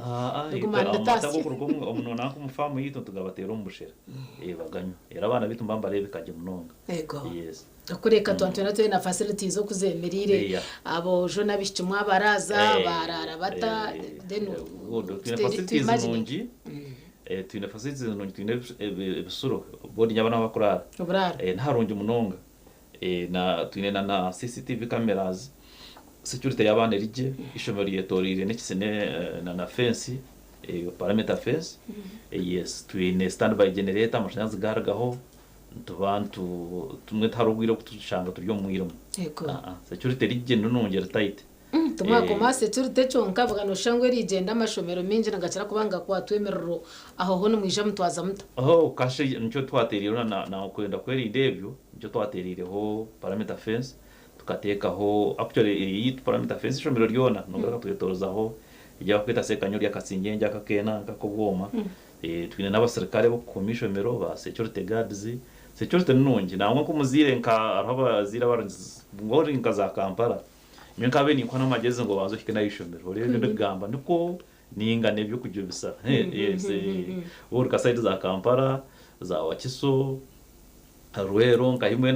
riguma Amate niritasya. agokuruga omu nanka omu faamu yaitu nitugabateera omu bushera baganywa. Era abaana baitu nibaba nibareebeka gye munonga. Ego. Yes. Okureka twantwena twine na facilities okuzemeriire aboojo n'abaishiki mwabaraaza baraara bata then Good. Twine facilities imagine. nungi. Twine facilities nungi, twine ebisuro boarding abaana ahu bakuraara. Oburaaro. Niharungi munonga. Na twine na CCTV cameras, security y'abaana eri gye, eishomero ryetoreire n'ekisine na fence, perimeter fence. Yes, twine standby generator amashanyarazi garugaho nituba tumwe tihariho obwire obu tushanga turi omu mwirima. Ego. Security eri gye nungi eri tight. Timwakoma aha security kyonka bwa nooshusha ngu erigyenda amashomero maingi nigakira kuba nigakwatwa emiriro aho ho nimwija mutwaza muta? Aho kashe nikyo twatereireho na kwenda kwerinda ebyo nikyo twatereireho perimeter fence tukateekaho actually eyitu perimeter fence eishomero ryona nogaruka twetorozaho eryabakweta sekanyo ryakasingyengye akakena nk'akobwoma. Twine n'abasirikare b'okukuuma eishomero ba security guards Security ni nungi nangwa nk'omuzaire nka hariho abazaire abarungi ngu ori nka za Kampala nyowe nkabaire ninkuha n'amagyezi ngu obanze ohike n'ahaishomero oreebe ebi ndikugamba nikwo ninga n'eby'okujubisa yes ori nka side za Kampala za Wakiso Rweru nka imwe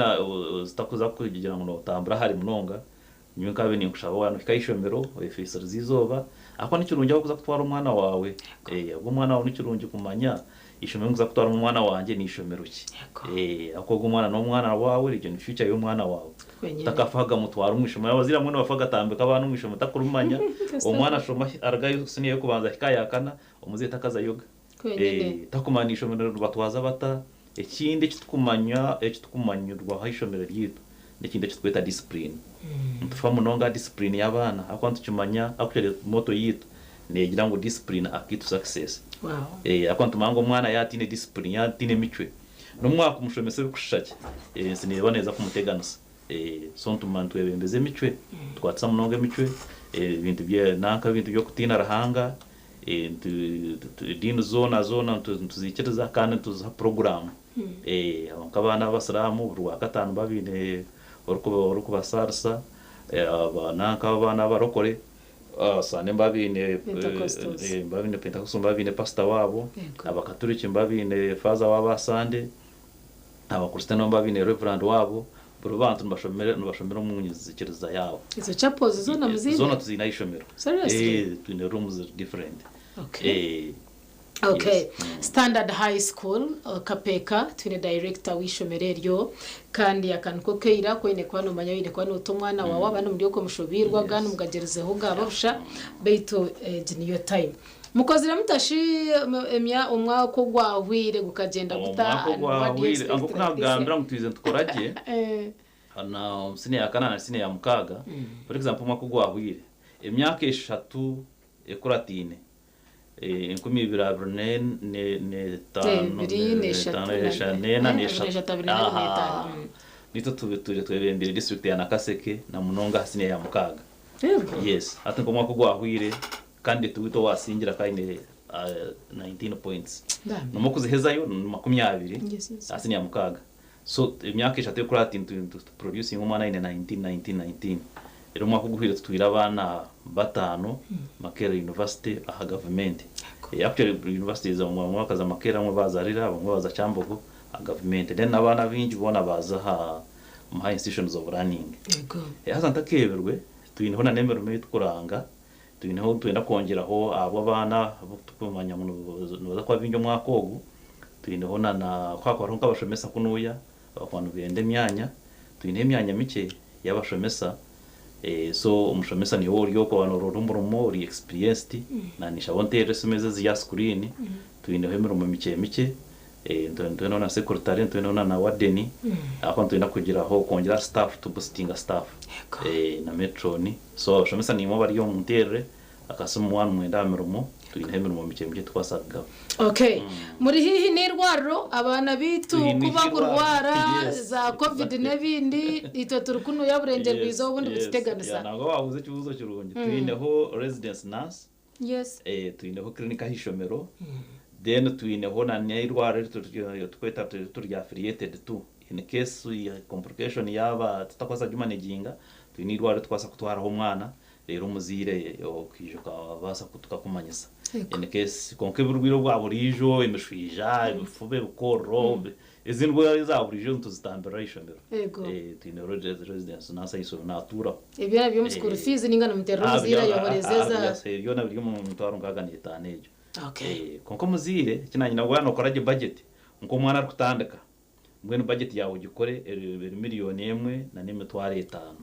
zitakuza kugira ngu notambura hare munonga Nyowe nkabaire ninkushaba waaba nohika aha ishomero oyefiisirize eizooba ahakuba nikirungi ahu orikuza kutwara omwana waawe. Ahabw'okuba omwana waawe nikirungi kumanya eishomero eri ndikuza kutwaramu omwana wangye n'eishomero ki. Ahakuba ogwo omwana n'omwana waawe egyo ni future y'omwana waawe. Otakafaga mutware omu ishomero. Abazaire abamwe nibafa gatambika abaana omu ishomero takurimanya. Omwana ashoma arugayo siniya y'okubanza ahika aha yakana omuzaire takazayoga. Takumanya eishomero nibatwaza bata. Ekindi ekitukumanywa ekitukumanyirwaho eishomero ryaitu n'ekintu eki turikweta discipline. Nitufa munonga aha discipline y'abaana ahakuba nitukimanya actually motto yaitu neegira ngu discipline a key to success. Ahakuba nitumanya ngu omwana yaaba ataine discipline, yaaba ataine micwe, n'obu mwakumushomesa ebirikushusha ki, ensi neeba neeza kumuteganisa. So nituma nitwebembeza emicwe, nitukwatisa munonga emicwe, ebintu bya nanka ebintu by'okutiina Ruhanga, Ediini zoona zoona nituziikiriza kandi nituziha puroguraamu. Nk'abaana b'abasiraamu buri Rwakataano nibaba baine orikubasaarisa, nk'abaana b'abarokore Sande nibaba baine Pentecost nibaba baine pasita waabo, Abakaturiki nibaba baine faaza waabo aha Sande, Abakristaayo nabo nibaba baine reverand waabo. Buri bantu nibashomera omu nyikiriza yaabo. Ezo chapels zoona muziine? Zoona tuziine aha ishomero. Seriously? Twine rooms different. Okay. Okay. Standard High School, Kapeeka, twine director w'eishomero eryo kandi aka niko keira aku oine kuba noomanya oine kuba noota omwana waawe abandi muri okwo mushobeirwe agandi mugagyerizeho gaaba busha beitu egi niyo time. Mukozire muta shi omwaka ogwahweire gukagyenda guta Omwaka and what do you ogwahweire expect nk'oku like this naakugambira year? ngu twije nitukora gye na omu siniya ya kanaana na siniya ya mukaaga. For example omwaka ogwahweire emyaka eshatu ekurataine 2025 Ebiri n'eshatu n'ena abiri n'eshatu n'eshatu abiri n'ena n'etaano. Nitwe tubire twebembeire disiturikiti ya Nakaseke na munonga aha siniya ya mukaaga. Yes hati nk'omwaka ogwahweire Candidate waitu owaasingire akaba aine 19 points. Nomwe okuzihezayo ni 20 aha siniya mukaaga. So emyaka eshatu ekuraataine nituproducinga omwana aine 19, 19, 19. Reero omwaka oguhweire tutwire abaana bataano Makerere University aha gavumenti. Actually universities abamwe bakaza Makerere abamwe baaza Lira abamwe baaza Kyambogo aha gavumenti. Then n'abaana abaingi boona baaza aha high institutions of learning. Haza ntakeebirwe twineho n'emirimo ei tukuranga. Twineho nitwenda kwongyeraho ahabw'abaana abu turikumanya ngu nibaza kuba baingi omwaka ogu, twineho na na ku hakuba hariho nk'abashomesa kunuuya abakuba nibenda emyanya, twineho emyanya mikye y'abashomesa so omushomesa niiwe ori okwo waaba nooronda omurimo ori experienced naanye nshaba onteerere esimu ezi eziri aha screen, twineho emirimo mikye mikye. Nitwenda na secretary, nitwenda na warden ahakuba nitwenda kugiraho kwongyera aha staff tu boostinga staff na matron. So abashomesa naimwe abari omu nteerere akasimu mwaba nimwenda aha mirimo twineho emirimo mikye mikye turikubaasa kugaba. Okay. Muri haihi n'eirwariro abaana baitu Twine ku bakurwara eirwariro, yes, za covid exactly. n'ebindi itwe turi kunuya burengyerwa izooba obundi bituteganisa. Yeah, nangwa waabuuza ekibuuzo kirungi. Twineho residence nurse Yes. Twineho clinic aha ishomero, then twineho na n'eirwariro eri turikweta turi affiliated to in case ya complication yaaba tutakubaasa kugimanaginga, twine eirwariro eri turikubaasa kutwaraho omwana reero omuzaire okaija okabaasa tukakumanyisa in case kwonka oburwaire obwa buriijo, emishwija, ebifuba, ebikororo, ezi ndwara eza buriijo nituzitambirira aha ishomero. Yego. Twine residence nurse aha ishomero naatuuraho. Ebyo nabyo omu school fees ninga nimuterera omuzaire ayohoreze eza. Byona biri omu mitwaro nkaaga n'etaano egyo. Okay. Kwonka omuzaire eki naanye waaba nookora gye budget nk'omwana arikutandika mbwenu budget yaawe ogikore eri miriyoni emwe na n'emitwaro etaano.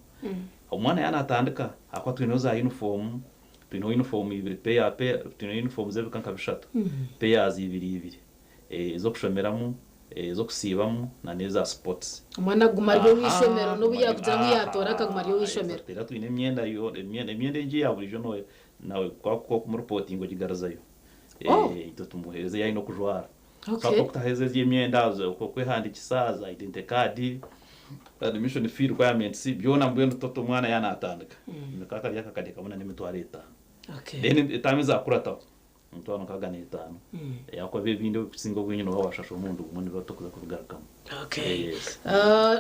Omwana yaaba naatandika ahakuba twineho za yunifoomu, twineho yunifoomu ibiri pair pair twineho yunifoomu z'ebika nka bishatu pairs ibiri ibiri ez'okushomeramu, ez'okusiibamu na n'eza sports. Omwana aguma ari ow'eishomero n'obu yaakugira ngu yaatoora akaguma ari ow'eishomero. Reero twine emyenda emyenda egi eya buriijo nawe ku wakuba okumuripotinga ogigarizayo. Itwe tumuheereza ei aine okujwara. So okutaheereza egi emyenda, okwehandiikisa, za identity card, admission fee requirements byona mbwenu toto omwana yaaba naatandika. Nikwo kari akakadde kamwe n'emitwaro etaano. Then etaano ezaakurataho. 605. Ahakuba ebindi ebirikusinga obwingi nooba waashashura omurundi gumwe nibiba bitakuza kubigarukamu. Okay. Yes.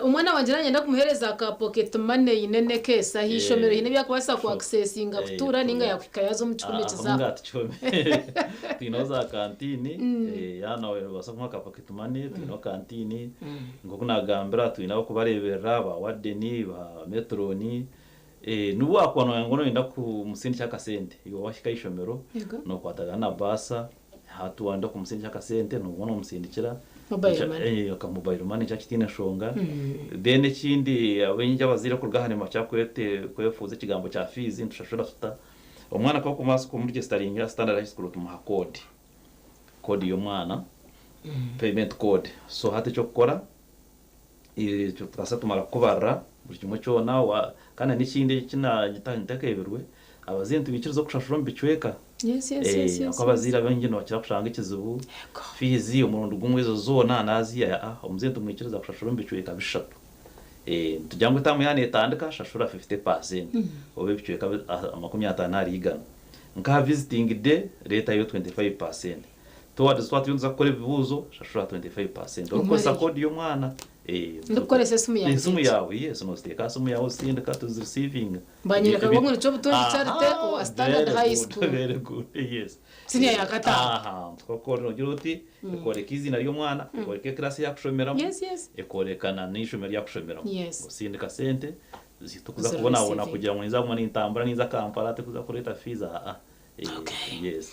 Omwana wangye nanyenda kumuhereza ka pocket money eine n'ekeesi aha ishomero haine ebi arikubaasa ku accessinga kutuura ninga yakuhika yaaza omu kihome kiza. Aho kihome. Twineho za kantiini, yaaba noobaasa kumuha ka pocket money, twineho kantiini. Nk'oku naagambira twine ab'okubareeberera ba wadeni, ba meturoni. N'obu waakuba nooyanga ngu nooyenda kumusindikira akasente, iwe waahika aha ishomero, nookwatagana na baasa, hati waayenda kumusindikira akasente nooba noomusindikira. Mobile money. Aka mobile money nikyo kitaine nshonga. Then ekindi abaingi abazaire kuruga aha nibakira kwefuuza ekigambo kya fees, nitushashura tuta? Omwana ku arikubaasa kumuregisitaringa aha Standard High School tumuha code, code y'omwana, payment code. So hati eky'okukora, tukabaasa tumara kukubarira buri kimwe kyona, kandi n'ekindi eki ntakeebirwe, abazaire nitubaikiriza okushashura omu bicweka. Ahakuba abazaire abaingi nibakira kushanga ekizibu, fiizi omurundi gumwe ezo zoona naaziiha, aa, omuzaire nitumwikiriza kushashura omu bicweka bishatu. Nitugira ngu etaamu yaaba neetandika, shashura 50% oba ebicweka 50 ahari igana. Nk'aha visiting day, reetayo 25%. Towards twaba turiyo nituza kukora ebibuuzo, shashura 25%. Orikukozesa code y'omwana. Ndikukoresa esimu yangye Esimu egi. yaawe, yes, noziteeka aha simu yaawe ozisindika, tuzirisiivinga. Banyereka ngu nikyo Butungi Charity owa Standard High School. Very good, yes. Senior ya kataano. Aha, tukakora nogira oti, ekoreka eiziina ry'omwana, ekoreka ekiraasi ei arikushomeramu, ekoreka na n'eishomero eri arikushomeramu. Osindika sente, tikuza kubonabona kugira ngu ninza kuguma nintambura ninza Kampala, tikuza kureeta fees, aa. Yes.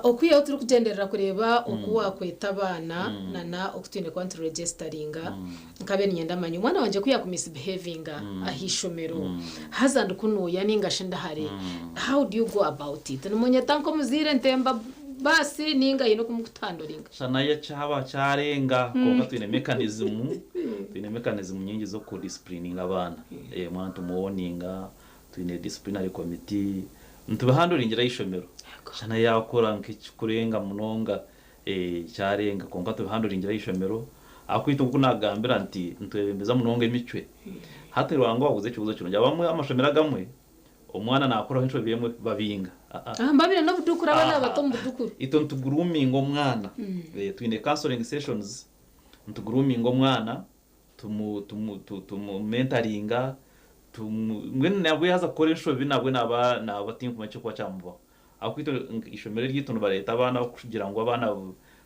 Okwihaho turikugyenderera kureeba oku waakweta abaana nana oku twine kuba nituregestaringa, nkabaire niinyenda manye omwana wangye ku yaakumisbehavinga aha ishomero haza ndikunuuya nainga shi ndi hare, how do you go about it? Nimunyeta nk'omuzaire ntemba baasi nainga haine oku murikutuhandoringa? Shana yo kyaba kyarenga kwonka twine mechanism, twine mechanism nyingi z'okudisciplininga abaana. Omwana tumuwoninga, Twine disciplinary committee nitubihanduringira eishomero shana yakora nk'ekikurenga munonga kyarenga kwonka tubihanduringira eishomero ahakuba itwe nkoku nagambira nti nitwebembeza munonga emicwe hati Ruhanga wabuuza ekibuuzo kirungi abamwe amashomero agamwe omwana nakoraho enshobi emwe babinga Aha mbabire n'obudukuru abaana bato omu budukuru. Itwe nituguruminga omwana twine counseling sessions nituguruminga omwana tumu tumu tumu mentaringa tumu mbwenu nabwe yaaza kukora enshobi nabwe naba naba tinkumanya ekirikuba kyamubaho ahabw'okuba itwe eishomero eryaitu nibareeta abaana kugira ngu abaana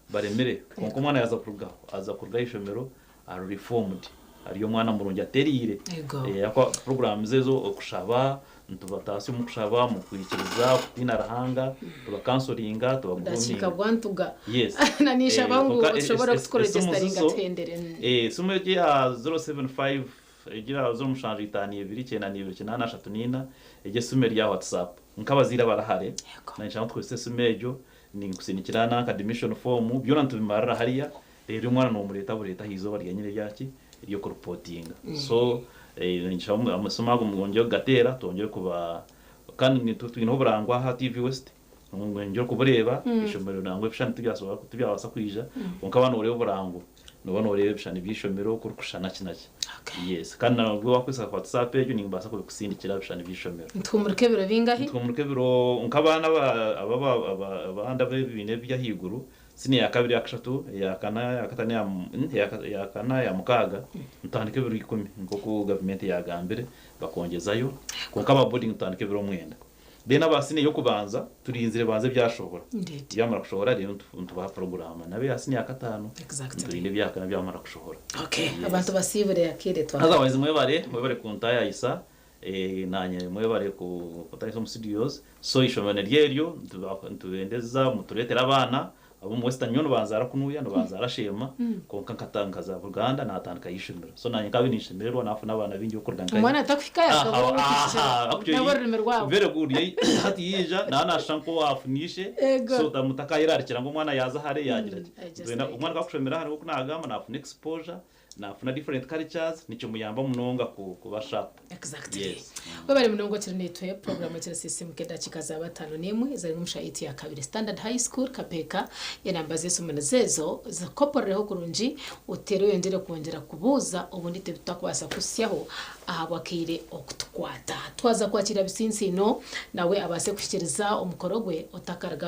baremire kwonka omwana yaaza kurugaho aza kuruga aha ishomero ari reformed ari omwana murungi atereire ahakuba programs ezo okushaba nitubataasya omu kushaba omu kwikiriza okutiina Ruhanga tubakansoringa Budakiika tubaguruminga bwantuga. Yes. Na ninshaba ngu Kwonka otushobora esimu kutukuregestaringa zizo, tuhendere. esimu egi eya 075 egira 0752 92 834 egyo esimu eri aha WhatsApp. Nk'abazaire abari hare, ninshaba ngu tukozese esimu egyo, ninkusindikira nanka admission form, byona nitubimarira hariya, reero omwana nomureeta bureeta aha izooba ryenyine eryaki, ery'okuripotinga. So ninshaba amasimu ago mwongyere kugateera twongyere kuba kandi nitwe twineho oburango aha TV West mwongyere kubureeba eishomero nangwa ebishushani tibyasobola tibyabaasa kwija kwonka waaba nooreeba oburango nooba nooreeba ebishushani by'eishomero oku orikushushana ki na ki. Yes kandi nabwo waakozesa WhatsApp egyo nimbaasa kubikusindikira ebishushani by'eishomero. Nituhumurika ebiro bingahi? Nituhumurika ebiro nk'abaana aba aba aba abandi ab'ebibiina eby'ahaiguru Siniya ya kabiri, eya kashatu, eya kana, eya katano, eya kana, eya mukaaga, nitutandika ebiro ikumi nk'oku gavumenti yaagambire bakongyezayo, kwonka aba boarding nitutandika ebiro mwenda. Then aba siniya ey'okubanza turinzire banze byashohora, byamara kushohora reero nitubaha puroguraamu. N'abeya siniya ya kataano niturinda ebya kana byamara kushohora. Abantu basiibure akaire twahika. Otherwise mwebare, mwebare kuntayayisa. Naanye mwebare kutandisa omu studios. So eishomero niryo eryo, nitubendeza mutureetere abaana ab'omu Western nyowe nibanzaara kunuya, nibanzaara Sheema, kwonka nkaza Buganda naatandikayo eishomero. So naanye nkaba ninshemererwa naafuna abaana baingi b'okuruga nkahi. Omwana atakuhika yaakaba ow'okuhikira nabo orurimi rwabo. Very good. Hati yaija naaba naashusha nk'owaafuna ishe, so mutakayerarikira ngu omwana yaaza hare yaagira ki. Omwana ku arikushomera hare nk'oku naagamba naafuna exposure, Nafuna different cultures nikimuyamba munonga kuba sharp. Exactly. Yes. Webale munonga okiri naitwe puroguramu ekiri sisimuka edakiika za batano n'emwe zari omu shaaha ya kabiri Standard High School Kapeeka enamba z'esimu nizo ezo zikopororeho kurungi oteere oyongyere kwongyera kubuuza obundi itwe tutakubaasa kuhitsyaho ahabw'akaire okutukwata. Twaza kwakira Bisinsiino nawe abaase kuhikiriza omukoro gwe otakaruga aha.